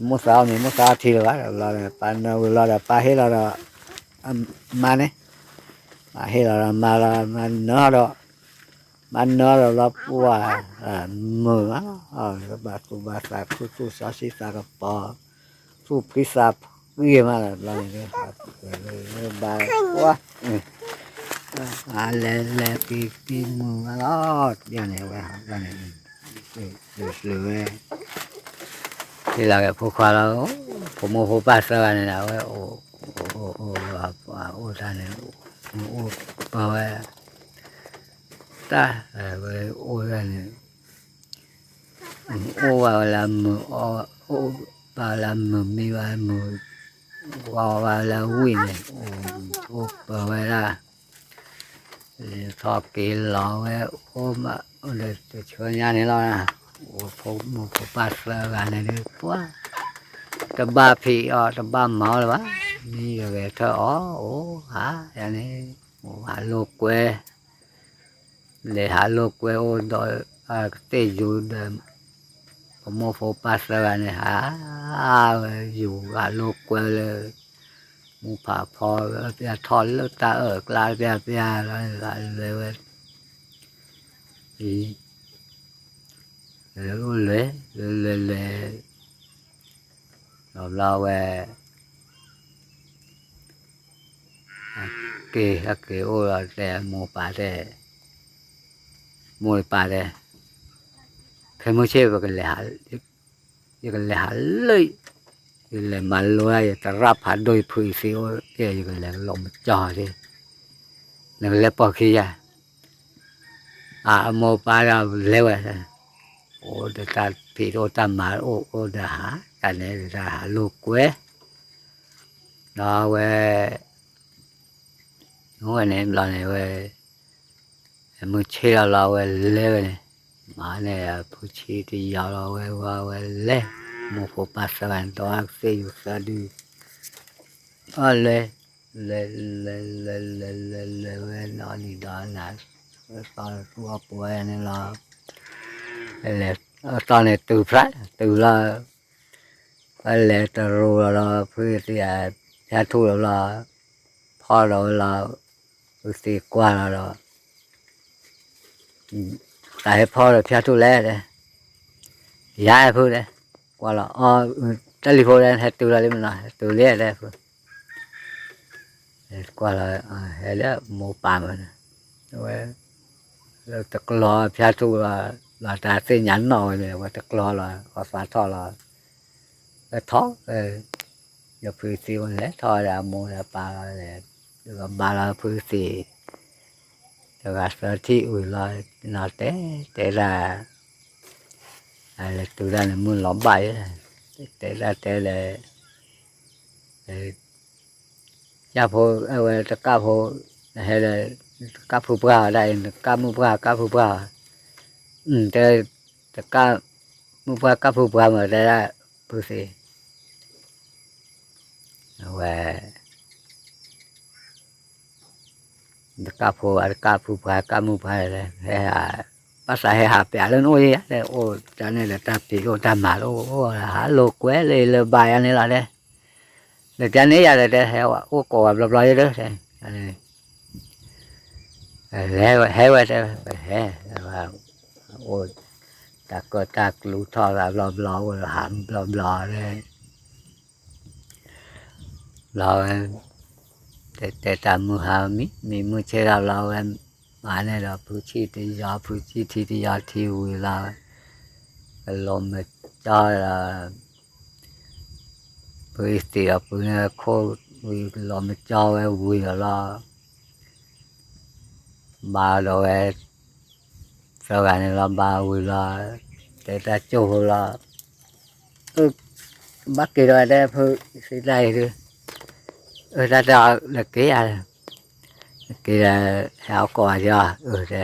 မိၢ်သးအီၣ်မ့ၤ မိၢ်သးအီထံလၢၤဘၣ် ဘျီဒီး ပၢ်နၢၤဝံၤလီၤဒီး ပၢ်ဟ့ၣ်လီၤဒီး မါန့ၣ် ပၢ်ဟ့ၣ်လီၤဒီးမါလီၤ မါနၢၤဒီး မါနၢၤဒီးဘျီပှၢ် မုာ်မးလီၤ ဘၣ်သူၣ်ဘၣ်သးခုၣ် သူၣ်စီဆှံသးကပီၤ သူၣ်ဖှံသးဖှံမးလီၤ ဘျီန့ၣ် ဘၣ်ပှၢ် အလဲၤလဲၤက့ၤက့ၤမုာ်မးလီၤ ဘျီန့ၣ် အဝဲ ဘျီန့ၣ် ကျၢၤကျၢၤဝဲ ဟ့ၣ်လီၤက့ၤဖိခွါလီၤ, ဖိမုၣ်ဖိပၢ်သၢဂၤန့ၣ် အဝဲအိၣ်, အိၣ်တၢ်န့ၣ်, အိၣ်ပဝဲ, တၢ်, ဝဲအိၣ်တၢ်န့ၣ်, အိၣ်ဘၣ်ဝဲလၢမုာ်, အိၣ်ဘၣ်ဝဲလၢမုာ်မံဘၣ်မုာ်, ဝါဝဲလၢဝံၣ်န့ၣ်, အိၣ်ပဝဲဒၣ် ထီၣ်က့ၤလီၤဝဲ, အိၣ်မး, အိၣ်ဒီးတဆၢညါန့ၣ်လီၤ, အိၣ်ဖိမုၣ်ဖိပၢ်သၢဂၤန့ၣ်ဒုး ပှၤ, တဘၣ်ဖံးအီၣ်တဘၣ်မၤအီၣ်လၢၤဘၣ်, မ့ၢ်ယဂဲၤထၢၣ်အီၣ်အိၣ်ဟးယၤန့ၣ်, အိၣ်ဟးလိာ်ကွဲ, လဲၤဟးလိာ်ကွဲအိၣ်ဒီး, ကသ့ၣ်ယူၤဒီး, ဖိမုၣ်ဖိပၢ်သၢဂၤန့ၣ် ဟးဝဲယူၤဟးလိာ်ကွဲလၢ မူဖးဖီ, ပျၢထီၣ်လၢတၢ်အၢၣ်ကျါပျၢပျၢလီၤ, လဲၤဝဲ, လဲၤလဲၤလဲၤ, ဘျီဘျီဝဲ, က့ၤဟဲက့ၤအိၣ်လီၤတဲမိၢ်ပၢ်တဲ, မိၢ်ပၢ်တဲ, ဖဲမုၢ်ဆ့ၣ် ယကလဲၤဟးလၢ, ယလဲၤမၤလိယသရၣ်ဖးဒိၣ် ယဖုယသံအိၣ်, ယကလဲၤလီၤမကၠီသ့, နကလဲၤပိာ်ခံယၤ, အမိၢ်ပၢ်ဒီးလဲၤဝဲ, အိၣ်ဒီးတၢ်ဖံးတအိၣ်တၢ်မၤတအိၣ်, အိၣ်ဒီးဟးတၢ်န့ၣ်ဒီးတၢ်ဟးလိာ်ကွဲ, ဒီးဝဲ, ဝဲန့ၣ်ဘျီန့ၣ်ဝဲ, မုၢ်ဆ့ၣ်လီၤလီၤဝဲလဲၤဝဲန့ၣ်, မၤန့ၣ်ဖုဆံတယီၤလီၤဝဲဝဲလဲၤ, မိၢ်ဖိပၢ်သၢဂၤန့ၣ် ဒီးကသ့ၣ်ယူၤသၢဒု, အလဲၤ, လဲၤလဲၤလဲၤလဲၤလဲၤလဲၤဝဲနီၢ်နံၤဒီးနၤ, ဝဲသီသူအီၣ်ပှဲၤန့ၣ်လီၤ, လဲၤ, အသီန့ၣ်တုၤဖျါ, တုၤလီၤ, ဝဲလဲၤတရူးလီၤဒီး ဖုသံဧါ, ဖၠါထူၣ်လီၤဘျီ, ဖီဒီးဝဲလီၤ, ဖုသံကွၢ်လီၤဒီး, တၢ်ဟဲဖီဒီးဖၠါထူၣ်လဲၣ်တဲ, ယၤဖုတဲ, ကွၢ်လီၤအီၤ, တၢ်လံၤဖိတဲ ဟဲတုၤလီၤလံမနီၤ, ဟဲတုၤလံတဲဖု ကွၢ်လီၤ, ဟဲလၢမိၢ်ပၢ်မး, ဝဲ, တကျီဖၠါထူၣ်လီၤ, လီၤတၢ်သ့ၣ်ညါနီၣ်ဝဲန့ၣ် ဝဲတကျီလီၤ အီသးထီၣ်လီၤ, ဝဲထီၣ်, ယဖုသံဝဲလဲၤထီၣ်ဒီးအမိၢ်ဒီးပၢ်လီၤ, ယကဘါလီၤဖုသံ, တဂၤသၢထံၣ်ဝံၤလီၤ, နီၢ်တဲ, တဲဒၣ် လဲၤတုၤဒၣ်န့ၣ် မုၢ်လီၤဘၣ်ယဲ, တဲဒၣ်တဲလဲၣ်, ယဖိအဝဲတကၣ်ဖိ, ဟဲလၢ, တကၣ်ဖုပှၢ်ဒၣ်အံၤ တကၣ်မုၢ်ပှၢ်ကၣ်ဖုပှၢ်, တဲ, တကၣ်မုၢ်ပှၢ်ကၣ်ဖုပှၢ်မး တဲဒၣ်ဖုသံ, အဝဲ တကၣ်ဖိအတကၣ်ဖုပှၢ်ကၣ်မုၢ်ပှၢ်လဲၣ်, ဟဲဟး, ဘၣ်သးဟဲဟးပျးလၢနအိၣ်ယဲယၤလဲၣ်, အိၣ်တၢ်န့ၣ်ဒီးတၢ်ဖံးအိၣ်တၢ်မၤတအိၣ်, ဟးလိာ်ကွဲလၢလၢဘါယၤန့ၣ်လီၤတဲ, လၢတၢ်န့ၣ်ယၤဒီးတဲ ဟဲအိၣ်ကိးဂၤဘျီဘျီယဲဒီး, လဲၤဝဲဟဲဝဲတဲ, ပဟဲ, အိၣ်, တၢ်ကၢၣ်တၢ်ကျူထီၣ်သးဘျီဘျီအိၣ်ဒီးဟးဘျီဘျီလၢ ဘျီဝဲ, တဲတဲတၢ်မုၢ်ဟါမံ, မံမုၢ်ဆ့ၣ်ထီၣ်ဘျီဝဲ, မၤန့ၣ်ဒီး ဖုဆံတယီၤ ဖုဆံထံတယီၤထံဝံၤလီၤ, ကလီၤမကၠီဒီး, ဖုသံးဒီးဖုန့ၣ်ခိၣ်ဝံၤ ကလီၤမကၠီဝဲဝံၤဒီးလီၤ, ဘါဒီးဝဲ သၢဂၤန့ၣ်လီၤ ဘါဝံၤလီၤ, တဲတၢ်ကၠိၢ်ဖိလီၤ, ဘၣ်က့ၤဒီးတဲဖုသံးတၢ်အံၤဒုး, အၢ တၢ်တဲအီၤလၢက့ၤဧါ, က့ၤဒီး ဟဲအီၣ်ကိးဂၤယီၤ အၢ တဲ,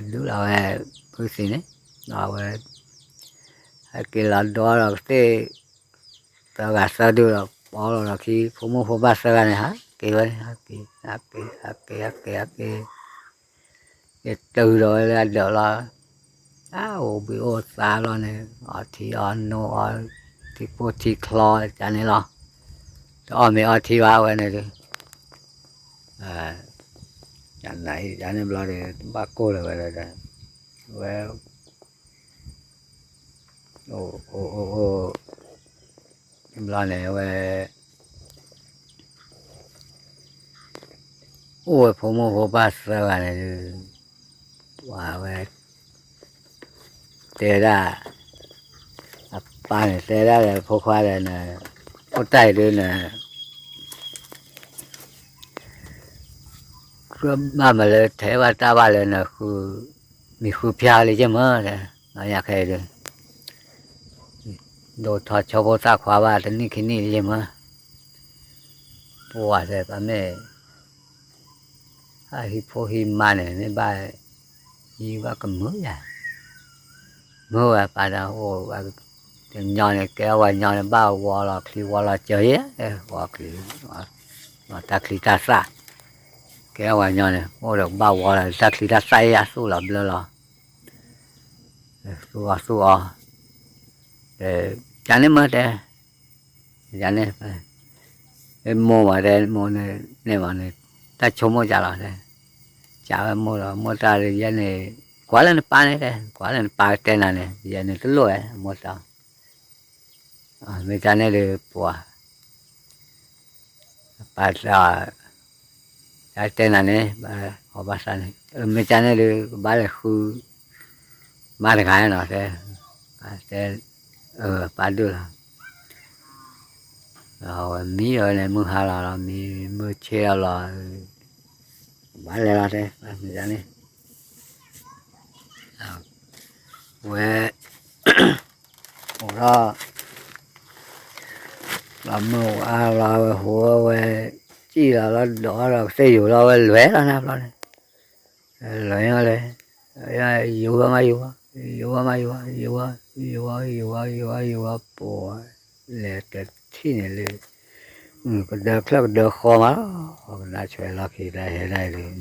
ဒုးလီၤဝဲ ဖုသံးန့ၣ်, လီၤဝဲ, ဟဲက့ၤလီၤဒီးကသ့ၣ် သၢဂၤသၢဒုဒီး ပီလီၤဒီးခံ ဖိမုၣ်ဖိပၢ်သၢဂၤန့ၣ် ဟးက့ၤဝဲန့ၣ် ဟးက့ၤ ဟးက့ၤ ဟးက့ၤ ဟးက့ၤ ဟးက့ၤ က့ၤတုၤဒီးဝဲလၢအဒၢးလီၤ, တၢ်အိၣ်ဘှံးအိၣ်သါလီၤန့ၣ် အီထံအီနိအီ ထံပိၢ်ထံချီတၢ်န့ၣ်လီၤ, တအီၣ်မ့ၤအီထံဘၣ်ဝဲန့ၣ်ဒုး, ယန့ၣ်ဘျီဒီး ဘၣ်ကိၢ်လၢၤဝဲဒီး ဝဲ အိၣ်အိၣ်အိၣ်အိၣ် ဘျီန့ၣ်ဝဲ အိၣ်ဝဲဖိမုၣ်ဖိပၢ်သၢဂၤန့ၣ်ဒုး, ပှၤဝဲ တဲဒၣ် အ အပၢ်န့ၣ်တဲဒၣ်ဒီးဖိခွါဒီးန့ၣ်, အိၣ်တၢ်အံၤဒုန့ၣ် ဘၣ်မၤလၢထဲဘၣ်တၢ်ဘၣ်လၢနဃု, မံၤဃုဖၠါလၢယဲၢ်မၢ, ညါခဲအံၤဒု, ဒိၣ်ထီၣ်ဆိဖိသၣ်ခွါဘၣ်တနံၣ်ခံနံၣ်လၢယဲၢ်မၢ, ပှၤတဲပှၤမ့ၢ် အဟံၣ်ဖိဟံၣ်မါန့ၣ် မ့ၢ်ဘၣ်, ယံၤဘၣ်ကမုာ်ယၤ, မုာ်ဝဲပၢ်ဒီးအိၣ်, တညီန့ၣ် ကဲဝဲညီန့ၣ် ဘၣ်ဝီလီၤချံဝီလီၤစၢၤယဲ, ဝီချံ, တၢ်ချံတၢ်သၣ်, ကဲဝဲညီန့ၣ် အိၣ်ဒီးဘၣ်ဝီလီၤ တၢ်ချံတၢ်သၣ်ယဲ သူၣ်လီၤဘျၢလီၤ, သူၣ်အီၤသူၣ်အီၤ, ကန့ၣ်မၢတဲ ယၤန့ၣ်, မိၢ်မးတဲ မိၢ်န့ၣ်မးန့ၣ်, တၢ်ဆိကမိၣ်ကလီၤတဲ, ကဝဲမိၢ်ဒီး မိၢ်တၢ်ယဲန့ၣ်, ကွၢ်လၢနပၢ်န့ၣ်တဲ, ကွၢ်လၢနပၢ်တဲနၤန့ၣ် ယဲန့ၣ်တလိၣ်ဝဲ မိၢ်တဲ, မ့ၢ်ကန့ၣ်ဒီးပှၤ ပၢ်တဲနၤန့ၣ်, အီၤဘၣ်သးန့ၣ်, မ့ၢ်ကန့ၣ်ဒီး ကဘၣ်လဲၤဃု, မါတဂၤနီၤတဲ, တဲ, ပၢ်ဒိၣ်လီၤ, ဒီးဝဲမံအီၤန့ၣ်မုၢ်ဟါလီၤလီၤ မံမုၢ်ဆ့လီၤလီၤ, ဘၣ်လဲၤလီၤတဲ, မ့ၢ်န့ၣ်, ဝဲ, အိၣ်ဒီး လီၤမုၢ်ဝါလီၤဝဲဟူဝဲ, စံၣ်လီၤလီၤဒီးဒီးကသ့ၣ်ယိာ်လီၤဝဲလွဲၢ်လီၤန့ၣ်ဘျီန့ၣ်, လွဲၢ်လီၤလဲၣ်, ယိာ်ဝဲမးယိာ်ဝဲ, ယိာ်ဝဲမးယိာ်ဝဲ, ယိာ်ဝဲ, ယိာ်ဝဲ, ယိာ်ဝဲ, ယိာ်ဝဲ, ယိာ်ဝဲ, ပှၤ, လဲၤတထံၣ်န့ၣ်လၢ, ကဒၢချၢၣ်ကဒၢဃီမးလီၤ, ကနၣ်ဆွဲလီၢ်ခံတၢ်ဟဲဒၣ်အံၤဒီး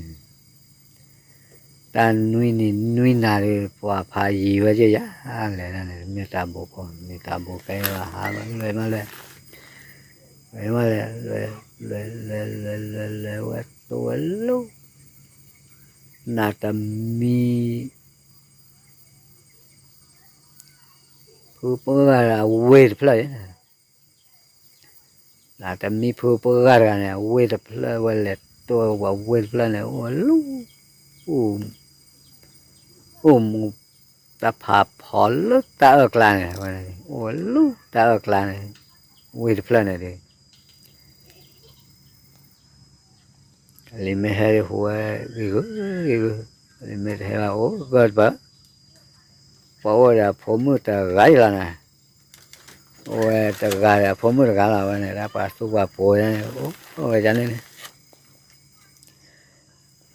တၢ်နွံနံၤနွံနၤဒီး ပှၤဖးယံၤဝဲကယၤ, လဲၤဒၣ်န့ၣ် မ့ၢ်တၢ်ဘိးဖိ မ့ၢ်တၢ်ဘိးကဲဘၣ်ဟးမး လဲၤမးလဲၤ, လဲၤမးလဲၤ, လဲၤလဲၤလဲၤလဲၤလဲၤလဲၤဝဲ တိဝဲလီၤ, နးတမံ ဖုပှၢ်ဂၤဒီးအဝ့ၢ်တဖျၢၣ်အံၤ, နးတမံဖုပှၢ်ဂၤတဂၤန့ၣ် အဝ့ၢ်တဖျၢၣ်ဝဲလဲၤတိၢ်ဝဲဝ့ၢ်တဖျၢၣ်န့ၣ် အိၣ်ဝဲလီၤ, အိၣ်, အိၣ်မူ, တၢ်ဖးဖီလၢတၢ်အၢၣ်ကျါန့ၣ်, အိၣ်ဝဲလီၤတၢ်အၢၣ်ကျါန့ၣ်, ဝ့ၢ်တဖျၢၣ်န့ၣ်ဒီး လံာ်မ့ၢ်ဟဲဒ်ဟူဝဲ, ဂ့ၤဂ့ၤဂ့ၤဂ့ၤ, လံာ်မ့ၢ်တဟဲဘၣ်အိၣ်ဂၢၢ်တပၢၢ်, ပှၤအိၣ်ဒီးအဖိမုၣ်တဂၤအံၤလီၤနၤ, အိၣ်ဝဲတဂၤဒီးအဖိမုၣ်တဂၤလီၤဝဲန့ၣ် ဒ်ပှၤသူပှၤပိၤန့ၣ် အိၣ်ဝဲဒ်န့ၣ်န့ၣ်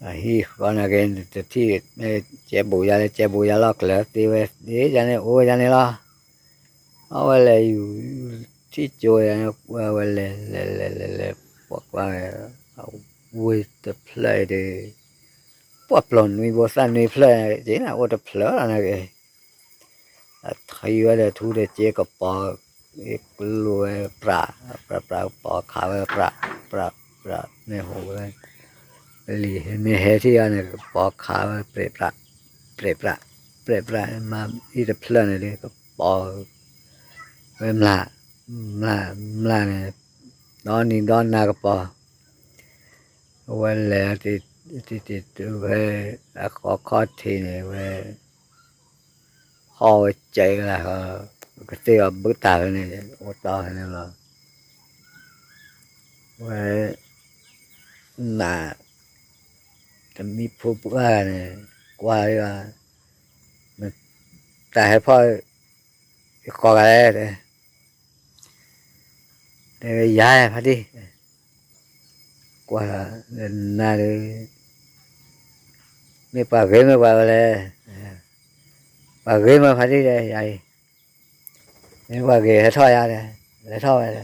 အဟံၣ်ဃီနာ်က့ တထံၣ်မ့ၢ်ကဲဘူးယၤလၢ ကဲဘူးယၤလီၤကျၢၤသ့ဝဲသ့ဒ်န့ၣ် အိၣ်ဝဲဒ်န့ၣ်လီၤ, အဝဲလဲၤယူၤထံၣ်ကၠိယၤန့ၣ် ဝဲလဲၤလဲၤလဲၤလဲၤလဲၤ ပှၤကွၢ်ဝဲ အဝ့ၢ်တဖျၢၣ်အံၤဒီး ပှၤပျီၢ်နွံဘိသၣ်နွံဖျၢၣ်က့န့ၣ် အိၣ်တဖျၢၣ်လီၤနာ်က့ အထံၣ်ဝဲဒီးထူဒီးစ့ကပီၤ ကျိဝဲပြး ပြးပြးကပီၤခးဝဲပြး ပြးပြးန့ၣ်ဟူးဝဲ လံာ်မ့ၢ်ဟဲထံၣ်အီၤန့ၣ် ကပီၤခးဝဲပြးပြး ပြးပြး ပြးပြး မ့ၢ်အံၤတဖျၢၣ်န့ၣ်ဒီး ကပီၤဝဲမျး မျး မျးန့ၣ် ဒီနံၤဒီနၤကပီၤ အဝဲလဲၤ တံၤတံၤတုၤဖဲ အဃီခီၣ်ထံးန့ၣ် ဝဲ ဟီၣ်ဝဲကဲကလၢ် ကသ့ၣ်အီၤဘုတၢ်ဖဲန့ၣ် အိၣ်တီဖဲန့ၣ်လီၤ. ဝဲ နး တမံဖိပှၢ်န့ၣ် ကွၢ်လီၤ တၢ်ဟဲဖီၣ် ယကိးဂၤလဲၣ် တဲ တဲဝဲယၤဖါတံၢ် ကွၢ်လီၤ နၤဒီး မ့ၢ်ပှၤဂ့ၤမ့ၢ်ပှၤဝဲလဲၣ် ပှၤဂ့ၤမ့ၢ်ဖါတံၢ်တဲ ယၤအံၤ မ့ၢ်ပှၤဂ့ၤဟဲထီၣ်ယၤတဲ လဲၤထီၣ်ဝဲတဲ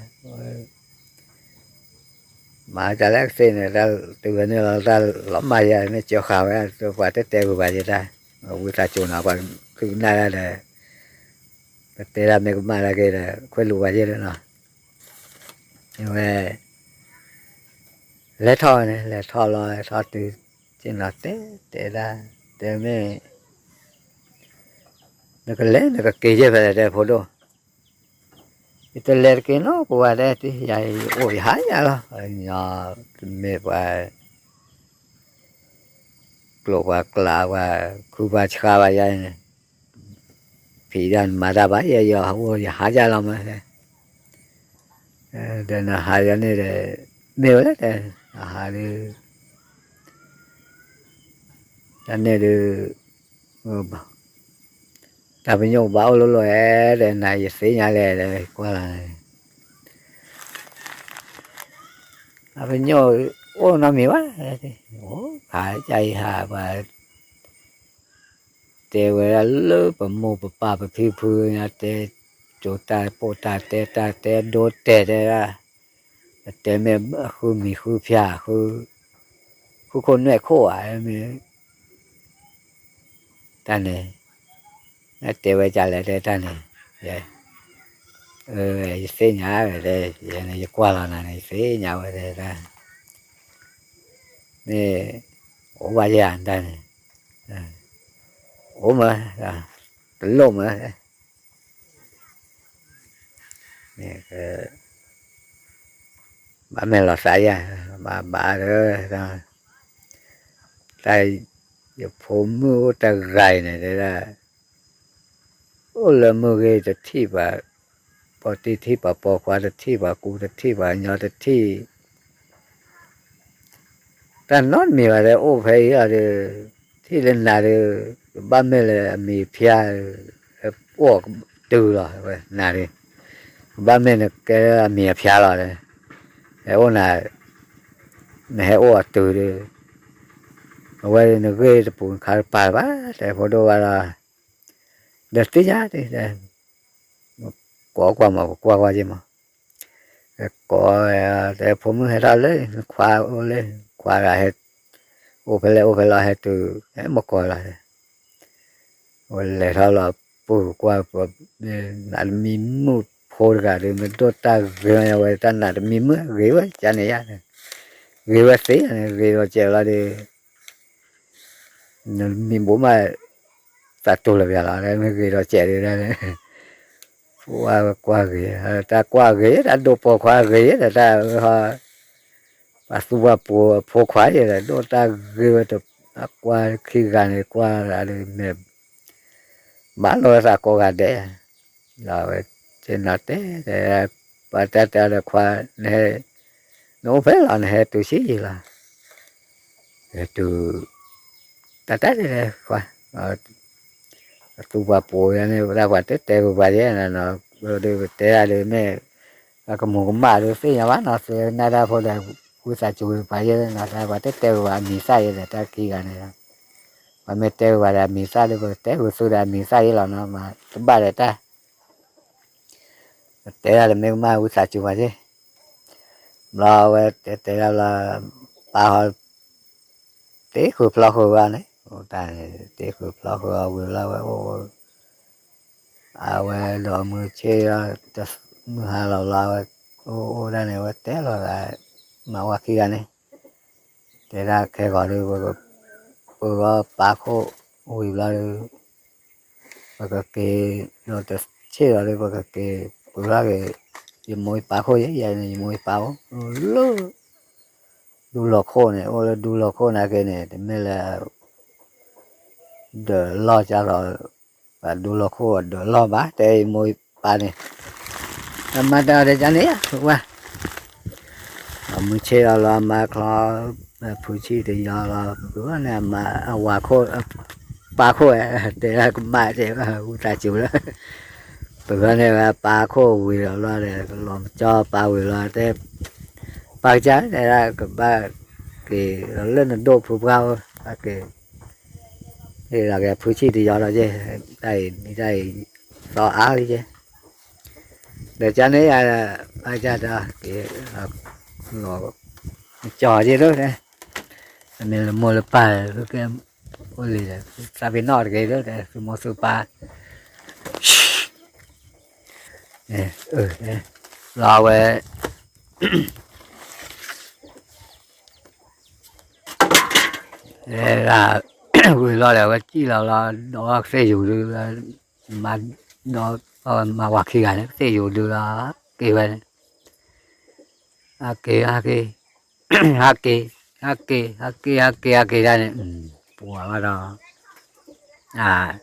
မၤတၢ်လၢကသ့ၣ်န့ၣ် တၢ်တုၤဝဲန့ၣ်လီၤ တၢ်လီၤမၢ်ယၤ မ့ၢ်ကၠီဃာ်ဝဲ ပှၤတဲတဲဝံၤဘၣ်ယဲတၢ် ဝံသးစူၤနီၤ ပှၤခုကနၣ်ဒၣ်ဒီး ပတဲဒၣ်မ့ၢ်ကမၣ်ဒၣ်က့ၤဒီး ခွဲးလူၤဝဲယဲလီၤနီၤ ဝဲ လဲၤထီၣ်ဝဲန့ၣ် လဲၤထီၣ်လီၤ လဲၤထီၣ်တုၤ က့ၤနီၤတဲ တဲဒၣ် တဲမ့ၢ် နကလဲၤ နကက့ၤယဲၢ်ဖဲလဲၣ်တဲဖိဒိၣ် ယတလဲၤတက့ၤနီတပူၤဘၣ်တဲ ယအိၣ်ယဟါယၤလီၤ ညီတမ့ၢ်ပှၤ ကျိာ်ပှၤကျးပှၤ ခုပှၤဆှါဘၣ်ယၤန့ၣ် ဖံးဒၣ်နမၤတၢ်ဘၣ် ယဲယီၤအိၣ်ယဟးယါလီၤမး, ဒီးနဟးယါန့ၣ်ဒီး မ့ၢ်ဝဲလဲၣ်တဲ, အဟးဒုး တၢ်န့ၣ်ဒုး တၢ်ပညိၣ်ဘၣ်အိၣ်လိၤလိၤဧဲဒီး နၤယသ့ၣ်ညါလဲၣ်ဒီး ကွၢ်လီၤန့ၣ် တၢ်ပညိၣ်အိၣ်နီတမံၤဘၣ်, အိၣ်ခါကၢ်အံၤဟးပှၤ တဲဝဲဒၣ်လၢပမိၢ်ပပၢ်ပဖံပဖုညါတဲ, ကၠိတၢ်ပိာ်တၢ်တဲတၢ်တဲဒိတဲာ်တဲဒၣ်, အတဲမ့ၢ်အဃုမံၤဃုဖၠၣ်ဃု, ဃုခိၣ်နွဲၣ်ခိၣ်ဧါ, မ့ၢ် တၢ်န့ၣ်, နတဲဝဲဒ်လဲၣ်တဲတၢ်န့ၣ်, ယ, ယသ့ၣ်ညါဝဲတဲ, ယန့ၣ် ယကွၢ်လီၤနၤန့ၣ် ယသ့ၣ်ညါဝဲတဲတၢ်, မ့ၢ်, အိၣ်ဘၣ်ယဲၢ်တၢ်န့ၣ်, အိၣ်မး, တလိၣ်မး, ဘၣ်မ့ၢ်လီၤသးယဲၢ်, ဘၣ်ဘၣ်ဒီး, တၢ်, ယဖိမုၣ်အိၣ်တဂၤအံၤန့ၣ်တဲဒၣ်, အိၣ်လၢမုၢ်ဂ့ၤတထံၣ်ဘၣ်, ပီၢ်တံၢ်တထံၣ်ဘၣ်, ပိာ်ခွါတထံၣ်ဘၣ်ကူတထံၣ်ဘၣ်ညီတထံၣ်, တၢ်နီတမံၤဘၣ်ဒီး အိၣ်ဖဲအံၤအီၤဒီး, ထံၣ်လၢနၤဒီး, ကဘၣ်မ့ၢ်လၢအမံၤအဖၠါ, အိၣ်အီၤတုၤလီၤဝဲနၤဒီး, ကဘၣ်မ့ၢ်နကဲလၢအမံၤအဖၠါလီၤဒီး, ဟဲအိၣ်နၤ, နဟဲအိၣ်အီၤတုၤဒီး, အဝဲနဂ့ၢ်တပူၤနခါတပၤလၢၤဘၣ် တဲဖိဒိၣ်ဘၣ်ဒီး, ဒီးသ့ၣ်ညါ, ကိးကွၢ်မး ပကွၢ်ကွၢ်က့မး, ကိး, တဲဖိမုၣ်ဟဲထီၣ်လၢနခွါအိၣ်လၢ, ခွါဂၤဟဲ, အိၣ်ဖဲလဲၣ်အိၣ်ဖဲလီၤဟဲတုၤ, ဟဲမ့ၢ်ကိးလီၤ, ဝဲလဲၤထီၣ်လီၤပူၤကွၢ်, နးတမံၤမုၣ်ဖိတဂၤဒီး မ့ၢ်ဒိၣ်တၢ်ဂ့ၤမးဝဲတၢ်နးတမံၤမုၣ်ဂ့ၤဝဲကန့ၣ်ယါ, ဂ့ၤဝဲသ့န့ၣ် ဂ့ၤလီၤစဲးလီၤဒီး နမံၤဘိးမး, သးတိၤလၢပျၢၤလီၤ မ့ၢ်ဂ့ၤဒီးစဲးဒုးဒၣ်န့ၣ်, ကွၢ်ဂ့ၤ, တၢ်ကွၢ်ဂ့ၤ တၢ်ဒိၣ်ပိာ်ခွါဂ့ၤဒီးတၢ်, ပှၤသူပှၤပိာ်အဖိခွါယဲဒီး ဒိၣ်တၢ်ဂ့ၤဝဲတ, ကွၢ်ခံဂၤန့ၣ် ကွၢ်ဂၤဒီးမ့ၢ်, ဘၣ်လိာ်သးကိးဂၤဒဲး, ဒီးဝဲ, ကနီၤတဲ, ပှၤတၢ်တဲဒီးခွါ, နအိၣ်ဖဲလီၤ နဟဲတုၤဆံးယံာ်လီၤ ဟဲတုၤ, တၢ်တၢ်တဲလဲၣ်ခွါ, သူပှၤပိာ်ယဲန့ၣ် ပတၢ်ပှၤတတဲဝဲပှၤယဲနီၤ, ဒီးပတဲဒၣ်ဒီးမ့ၢ်, အကမူၤကမၣ်ဒီးသ့ၣ်ညါဘၣ်နီၤ, သုနၢ်တၢ်ဖိဒီး, ဝံသးစူၤပှၤယဲနီၤ, တၢ်ပှၤတတဲဝဲပှၤအမံၤသၣ်ယဲဒီး တၢ်ခံဂၤန့ၣ်, ပှၤမ့ၢ်တဲဝဲပှၤဒီးအမံၤသၣ်ဒီး ပကတဲဝဲသုဒီးအမံၤသၣ်ယဲလီၤနီၤ, မၤတဘၣ်ဒီးတၢ် တဲဒၣ်တမ့ၢ်ကမၣ်ဝံသးစူၤဘၣ်က့, ဘျီဝဲတဲတဲဒၣ်လီၤ, ပၢ်ဟီ, တ့ဃုာ်ဖျီဃုာ်ဝဲန့ၣ်, တၢ်န့ၣ် တ့ဃုာ်ဖျီဃုာ်အီၤဝံၤလီၤဝဲအိၣ်, အဝဲဒီးမုၢ်ဆ့ၣ်, မုၢ်ဟါလီၤလီၤဝဲ, အိၣ်အိၣ်ဒၣ်န့ၣ် ဝဲတဲလီၤဂၤ, မၤဝဲခံဂၤန့ၣ်, တဲဒၣ်ခဲဂီၤဒီး ပက, ပၢၤဂီၤပာ်ခိၣ်ဝံၤဘျီဒီး ပကက့ၤ, ဒီးတဆ့ၣ်လီၤဒီး ပကက့ၤပှၤလီၤက့ၤ, ယမိၢ်ယပၢ်ခိၣ်ယဲ, ယဲန့ၣ် ယမိၢ်ယပၢ်အိၣ်လၢ, ဒူလီၤခိၣ်န့ၣ် အိၣ်လၢဒူလီၤခိၣ်နာ်က့န့ၣ် တမ့ၢ်လၢ ဒၢးလီၢ်ကၢ်လီၤ, ပှၤဒူလီၤခိၣ်အဒၢးလီၢ်ဘၣ် တဲယမိၢ်ယပၢ်န့ၣ်, အမၤတၢ်အီၤဒ်န့ၣ် ဝဲ အမုၢ်ဆ့ၣ်လီၤလီၤ အမါချီ, ဖုဆံၣ်တယီလီၤ, န့ၣ်အမါအဝၤခိၣ်, ပၢ်ခိၣ်, တဲဒၣ်ကမၣ်တဲ, ဝံသးစူၤလၢ, ပှၤန့ၣ်ဝဲပၢ်ခိၣ်ဝံၤလီၤလီၤဒီး လီၤမၢ်ကၠီပၢ်ဝံၤလီၤတဲ, ပၢ်ကစၢ်တဲဒၣ်ကဘၣ်က့ၤ, လၢနဒိၣ်ဖုပှၢ်အိၣ်, က့ၤ ဟ့ၣ်လီၤက့ၤဖုဆံၣ်တယီဒီးက့, တၢ်အံၤမံၤတၢ်အံၤ, သီအါလံက့, ဒီးကန့ၣ်ယၤ, ဘၣ်ကၢ်တၢ်က့ၤ, ကၠီက့ၤဒိၣ်တဲ, အမ့ၢ်လၢမိၢ်လၢပၢ်, ကဲ, အိၣ်လံဒီး, သးပ့ၤနီၣ်တဂ့ၤဒိၣ်တဲ, သုမိၢ်သုပၢ်, လီၤဝဲ ဝံၤလီၤဒီး အဝဲစံၣ်လီၤလီၤ, ဒီးကသ့ၣ်ယူၤဒုလီၤ, မၤ, ဒီး, မၤဝၤခံဂၤန့ၣ် ကသ့ၣ်ယူၤဒုလီၤ, က့ၤဝဲန့ၣ်, ဟးက့ၤ, ဟးက့ၤ, ဟးက့ၤ, ဟးက့ၤ, ဟးက့ၤ, ဟးက့ၤ, ဟးက့ၤဒၣ်န့ၣ်, ပှၤဘၣ်ဒီး, အ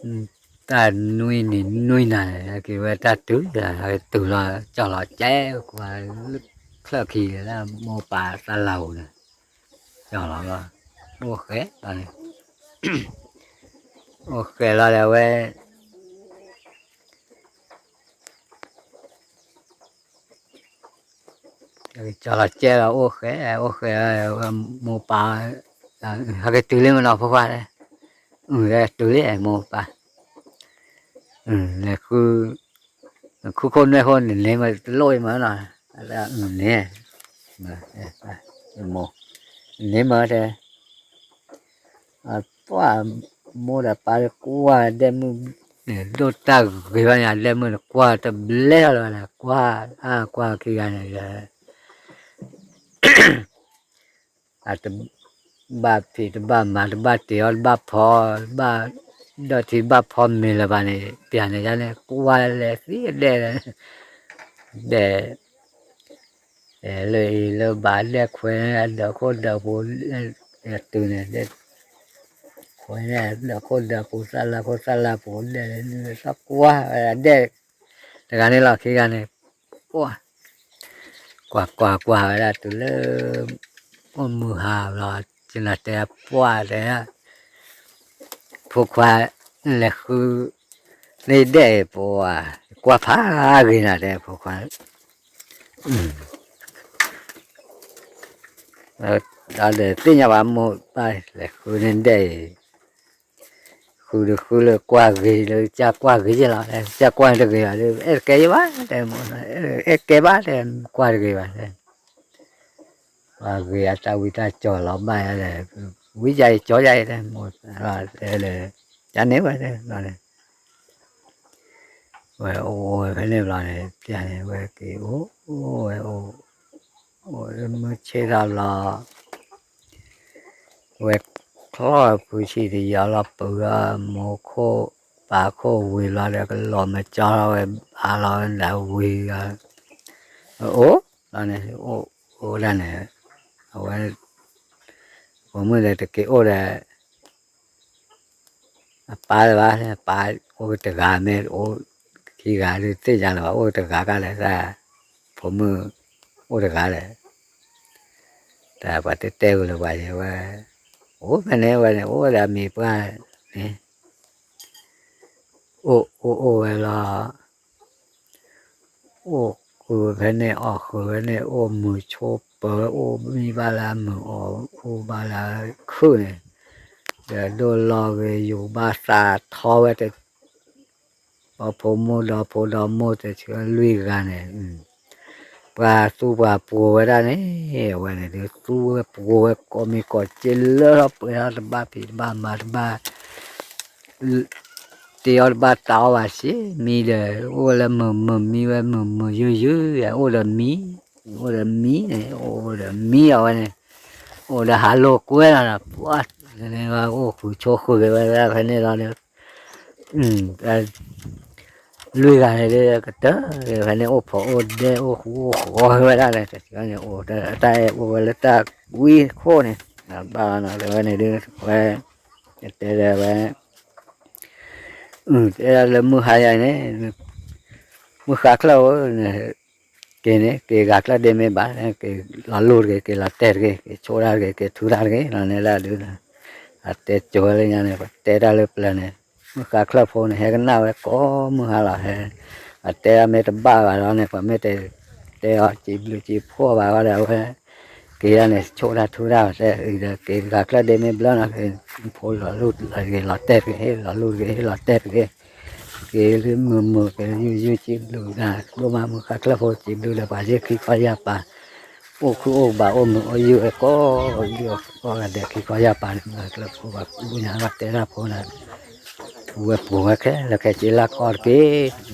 တၢ်နွံနံၤနွံနၤန့ၣ် ဟဲက့ၤဝဲတၢ်တုၤ ဟဲက့ၤတုၤလီၤ ကၠီလီၤကဲ ကွၢ် ချၢၣ်ခံလၢမိၢ်ပၢ်သးလၢ်ပူၤန့ၣ် ကၠီလီၤလီၤ အိၣ်ဃဲလီၤန့ၣ် အိၣ်ဃဲလီၤဒီးဝဲ ကၠီလီၤကဲလီၤ အိၣ်ဃဲ အိၣ်ဃဲ မိၢ်ပၢ် ဟဲက့ၤတုၤလံမနီၤ ဖိခွါ တုၤလံမိၢ်ပၢ် လဲၤဃု ခုခိၣ်နွဲၣ်ခိၣ်န့ၣ် န့ၢ်မးတလိၣ်အံၤမးနီၤ န့ၢ် န့ၢ်မးတဲ ပှၢ် မိၢ်ဒီးပၢ်ကွၢ်ဒဲမုၢ်န့ၣ် ဒိၣ်တၢ်ဂ့ၤဘၣ်န့ၣ် ဒဲမုၢ်န့ၣ် ကွၢ်တဘျဲၣ်လီၤလၢၤဘၣ်န့ၣ် ကွၢ် အါ ကွၢ်ခံဂၤန့ၣ် အတဘၣ်ဖံးတဘၣ်မၤ တဘၣ်တ့ၤအီၣ်တဘၣ်ဖီ တဘၣ်ဒီၣ်ထံတဘၣ်ဖီမ့ၤလၢၤဘၣ်န့ၣ် ပျၢ်န့ၣ်ယါန့ၣ် ကွၢ်လဲၤသံအဒဲၣ် ဒဲၣ် လၢအံၤလၢဘၣ်ဒဲၣ်ခွဲးန့ၣ် အဒၢးခိၣ်ဒၢးပူၤ တုၤန့ၣ် ဒဲၣ်ခွဲးန့ၣ် အဒၢးခိၣ်ဒၢးပူၤ သၣ်လၢခိၣ်သၣ်လၢပူၤ ဒဲၣ်လၢနုၤလၢသီကွၢ်ဝဲဒၣ်ဒဲၣ် တဂၤန့ၣ်လီၤခံဂၤန့ၣ် ကွၢ် ကွၢ်ကွၢ်ကွၢ်ဝဲဒၣ်တုၤလၢ အိၣ်မုၢ်ဟါလီၤ ကနၣ်တဲပှၢ်တဲ ဖိခွါ လဲၤဃု န့ၢ်ဒဲၣ်အံၤပှၤ ကွၢ်ဖးဂ့ၤနၤတဲဖိခွါ ဒီးသ့ၣ်ညါဘၣ်မိၢ်ပၢ်လဲၤဃုန့ၢ်ဒဲၣ်အံၤ ဃုဒီးဃုလၢကွၢ်ဂ့ၤလၢကစၢ်ကွၢ်ဂ့ၤယဲလီၤ ကစၢ်ကွၢ်တဂ့ၤဘၣ် အဲၣ်တကဲယဲဘၣ်တဲ အဲၣ်ကဲဘၣ်တဲ ကွၢ်တဂ့ၤဘၣ်တဲ ပှၤဂ့ၤအတၢ်ဝံတၢ်ကၠီၤလီၤဘၣ်ယါလဲၣ် ဝံယါအံၤကၠီယါအံၤတဲ မိၢ်တဲလၢ ကန့ၢ်ဝဲတဲ ဝဲအိၣ်ဝဲဖဲန့ၣ်ဘျီန့ၣ် ပျၢ်န့ၣ် ဝဲက့ၤအိၣ်ဝဲအိၣ် အိၣ်မုၢ်ဆ့ၣ်ထီၣ်ဘျီ ဝဲချီၣ်ဖုဆံးတယီၤလီၤ ပုၢ်ဒီးမိၢ်ခိၣ်ပၢ်ခိၣ်ဝံၤဘျီဒီး ကလီၤမၢကၠီထီၣ်ဝဲ အါလီၤဝဲဒၣ်ဝံၤ အိၣ်လီၤန့ၣ် အိၣ်အိၣ်ဒၣ်န့ၣ် အဝဲ ပိာ်မုၣ်ဒီးတက့ၤအိၣ်ဒီး အပၢ်လၢၤဘၣ် အပၢ်အိၣ်တဂၤမ့ၢ်အိၣ်ခံဂၤဒုးသ့ၣ်ညါလၢၤဘၣ် အိၣ်တဂၤကလဲၣ် တၢ် ပိာ်မုၣ်အိၣ်တဂၤလဲၣ် တၢ်ပှၤတဲတဲဝဲလၢၤဘၣ်ယဲဝဲ အိၣ်ဖဲန့ၣ်ဝဲန့ၣ် အိၣ်ဝဲဒီးအမံၤပှၢ်န့ၣ် အိၣ်အိၣ်အိၣ်ဝဲလီၤ အိၣ်ဃုာ်ဖဲန့ၣ် အီၣ်ဃုာ်ဖဲန့ၣ် အိၣ်မုာ်ဆိးပၢၤ အိၣ်မံဘၣ်လၢအမုာ်အီၣ် အိၣ်ဘၣ်လၢခုၣ်န့ၣ် ဒီးဒိၣ်လီၤဂ့ၤယိာ်ဘၣ်သးထီဝဲတ ပှၤဖိမုၣ်ဒီဖိဒီမိၢ်တဆၢလွံၢ်ဂၤန့ၣ် ပှၤသူပှၤပှိၤဝဲဒၣ်န့ၣ် အဝဲန့ၣ်ဒုး သူဝဲပှိၤဝဲကိးမံၤကိးက့လၢထီၣ်ပှဲၤထီၣ်တဘၣ်ဖံးတဘၣ်မၤတဘၣ် တ့အီၣ်တဘၣ်တၢ်အီၣ်ဘၣ်ဆ့ မံဒီး အိၣ်လၢမုာ်မုာ်မံဝဲ မုာ်မုာ်ယုၢ်ယုၢ် အိၣ်ဒီးမံ အိၣ်ဒီးမံန့ၣ် အိၣ်ဒီးမံအဝဲန့ၣ် အိၣ်ဒီးဟးလိာ်ကွဲလီၤဒီး ပှၤန့ၣ် အိၣ်ဃုာ်ဆိးဃုာ်က့ၤဝဲဒၣ်ဖဲန့ၣ်လီၤဒီး လွံၢ်ဂၤန့ၣ်ဒီး ကတၢၢ်ဖဲန့ၣ် အိၣ်ဖှီၣ်အိၣ်ဒဲး အိၣ်ဃူအိၣ်ဃီဝဲဒၣ်န့ၣ် တၢ်န့ၣ် အိၣ်တၢ်အဲၣ်အိၣ်ဝဲလၢတၢ်ဝံခိၣ်န့ၣ် ဘၣ်လီၤန့ၣ် ဝဲန့ၣ်ဒုး ဝဲ တဲဒီးဝဲ တဲဒၣ်လၢမုၢ်ဟါယါအံၤန့ၣ် မုၢ်ဃါချၢၣ်ဧၢ က့ၤန့ၣ် က့ၤဂၤချၢၣ်ဒ့မ့ၢ်ဘၣ် က့ၤလီၤလူၢ်တဂ့ၤ က့ၤလီၤတဲာ်တဂ့ၤ က့ၤဆိၣ်တၢ်တဂ့ၤ က့ၤထုတၢ်တဂ့ၤ လီၤန့ၣ်လၢအဒုး အတဲကိၤဝဲလၢညါန့ၣ် ပတဲတၢ်လၢပျၢၤန့ၣ် မုၢ်ဃါချၢၣ်ဖိန့ၣ် ဟဲကနၣ်ဝဲကိးမုၢ်ဟါလီၤ ဟဲ အတဲဒၣ်မ့ၢ်တဘၣ်ဘၣ်ဒီးန့ၣ် ပှၤမ့ၢ်တဲ တဲအီၤစံးဘျုးစံးဖှိၣ်ဘၣ်ဝဲဒီးဝဲ က့ၤဒၣ်န့ၣ် ဆိၣ်တၢ်ထုတၢ်တဲအံၤဒီး က့ၤဂၤချၢၣ်ဒ့မ့ၢ်ဘျီနီၤ က့ၤဖိလီၤလူၢ်တဂ့ၤ လီၤတဲာ်တဂ့ၤ လီၤလူၢ်တဂ့ၤ လီၤတဲာ်တဂ့ၤ က့ၤလၢမုာ်မုာ် က့ၤယုၢ်ယုၢ်စံးဘျုးနၤ ဒိၣ်မးမုၢ်ဃါချၢၣ်ဖိ စံးဘျုးဒီးပှၤယ့ၢ်ခံခီယၢ်ပၤ အိၣ်ခုၣ်အိၣ်ဘၣ်အိၣ်မုာ်အိၣ်ယုၢ်ဝဲကိးယုၢ်ကိးဂၤဒဲး ခံခီယၢ်ပၤန့ၣ် မုၢ်ဃါချၢၣ်ဖိ ပှၤကူၣ်ညါဘၣ်တဲတၢ်ဖိန့ၣ် ပူၤဝဲပူၤဝဲခဲလၢာ်ခဲဆ့လၢကီၢ်တက့ၢ်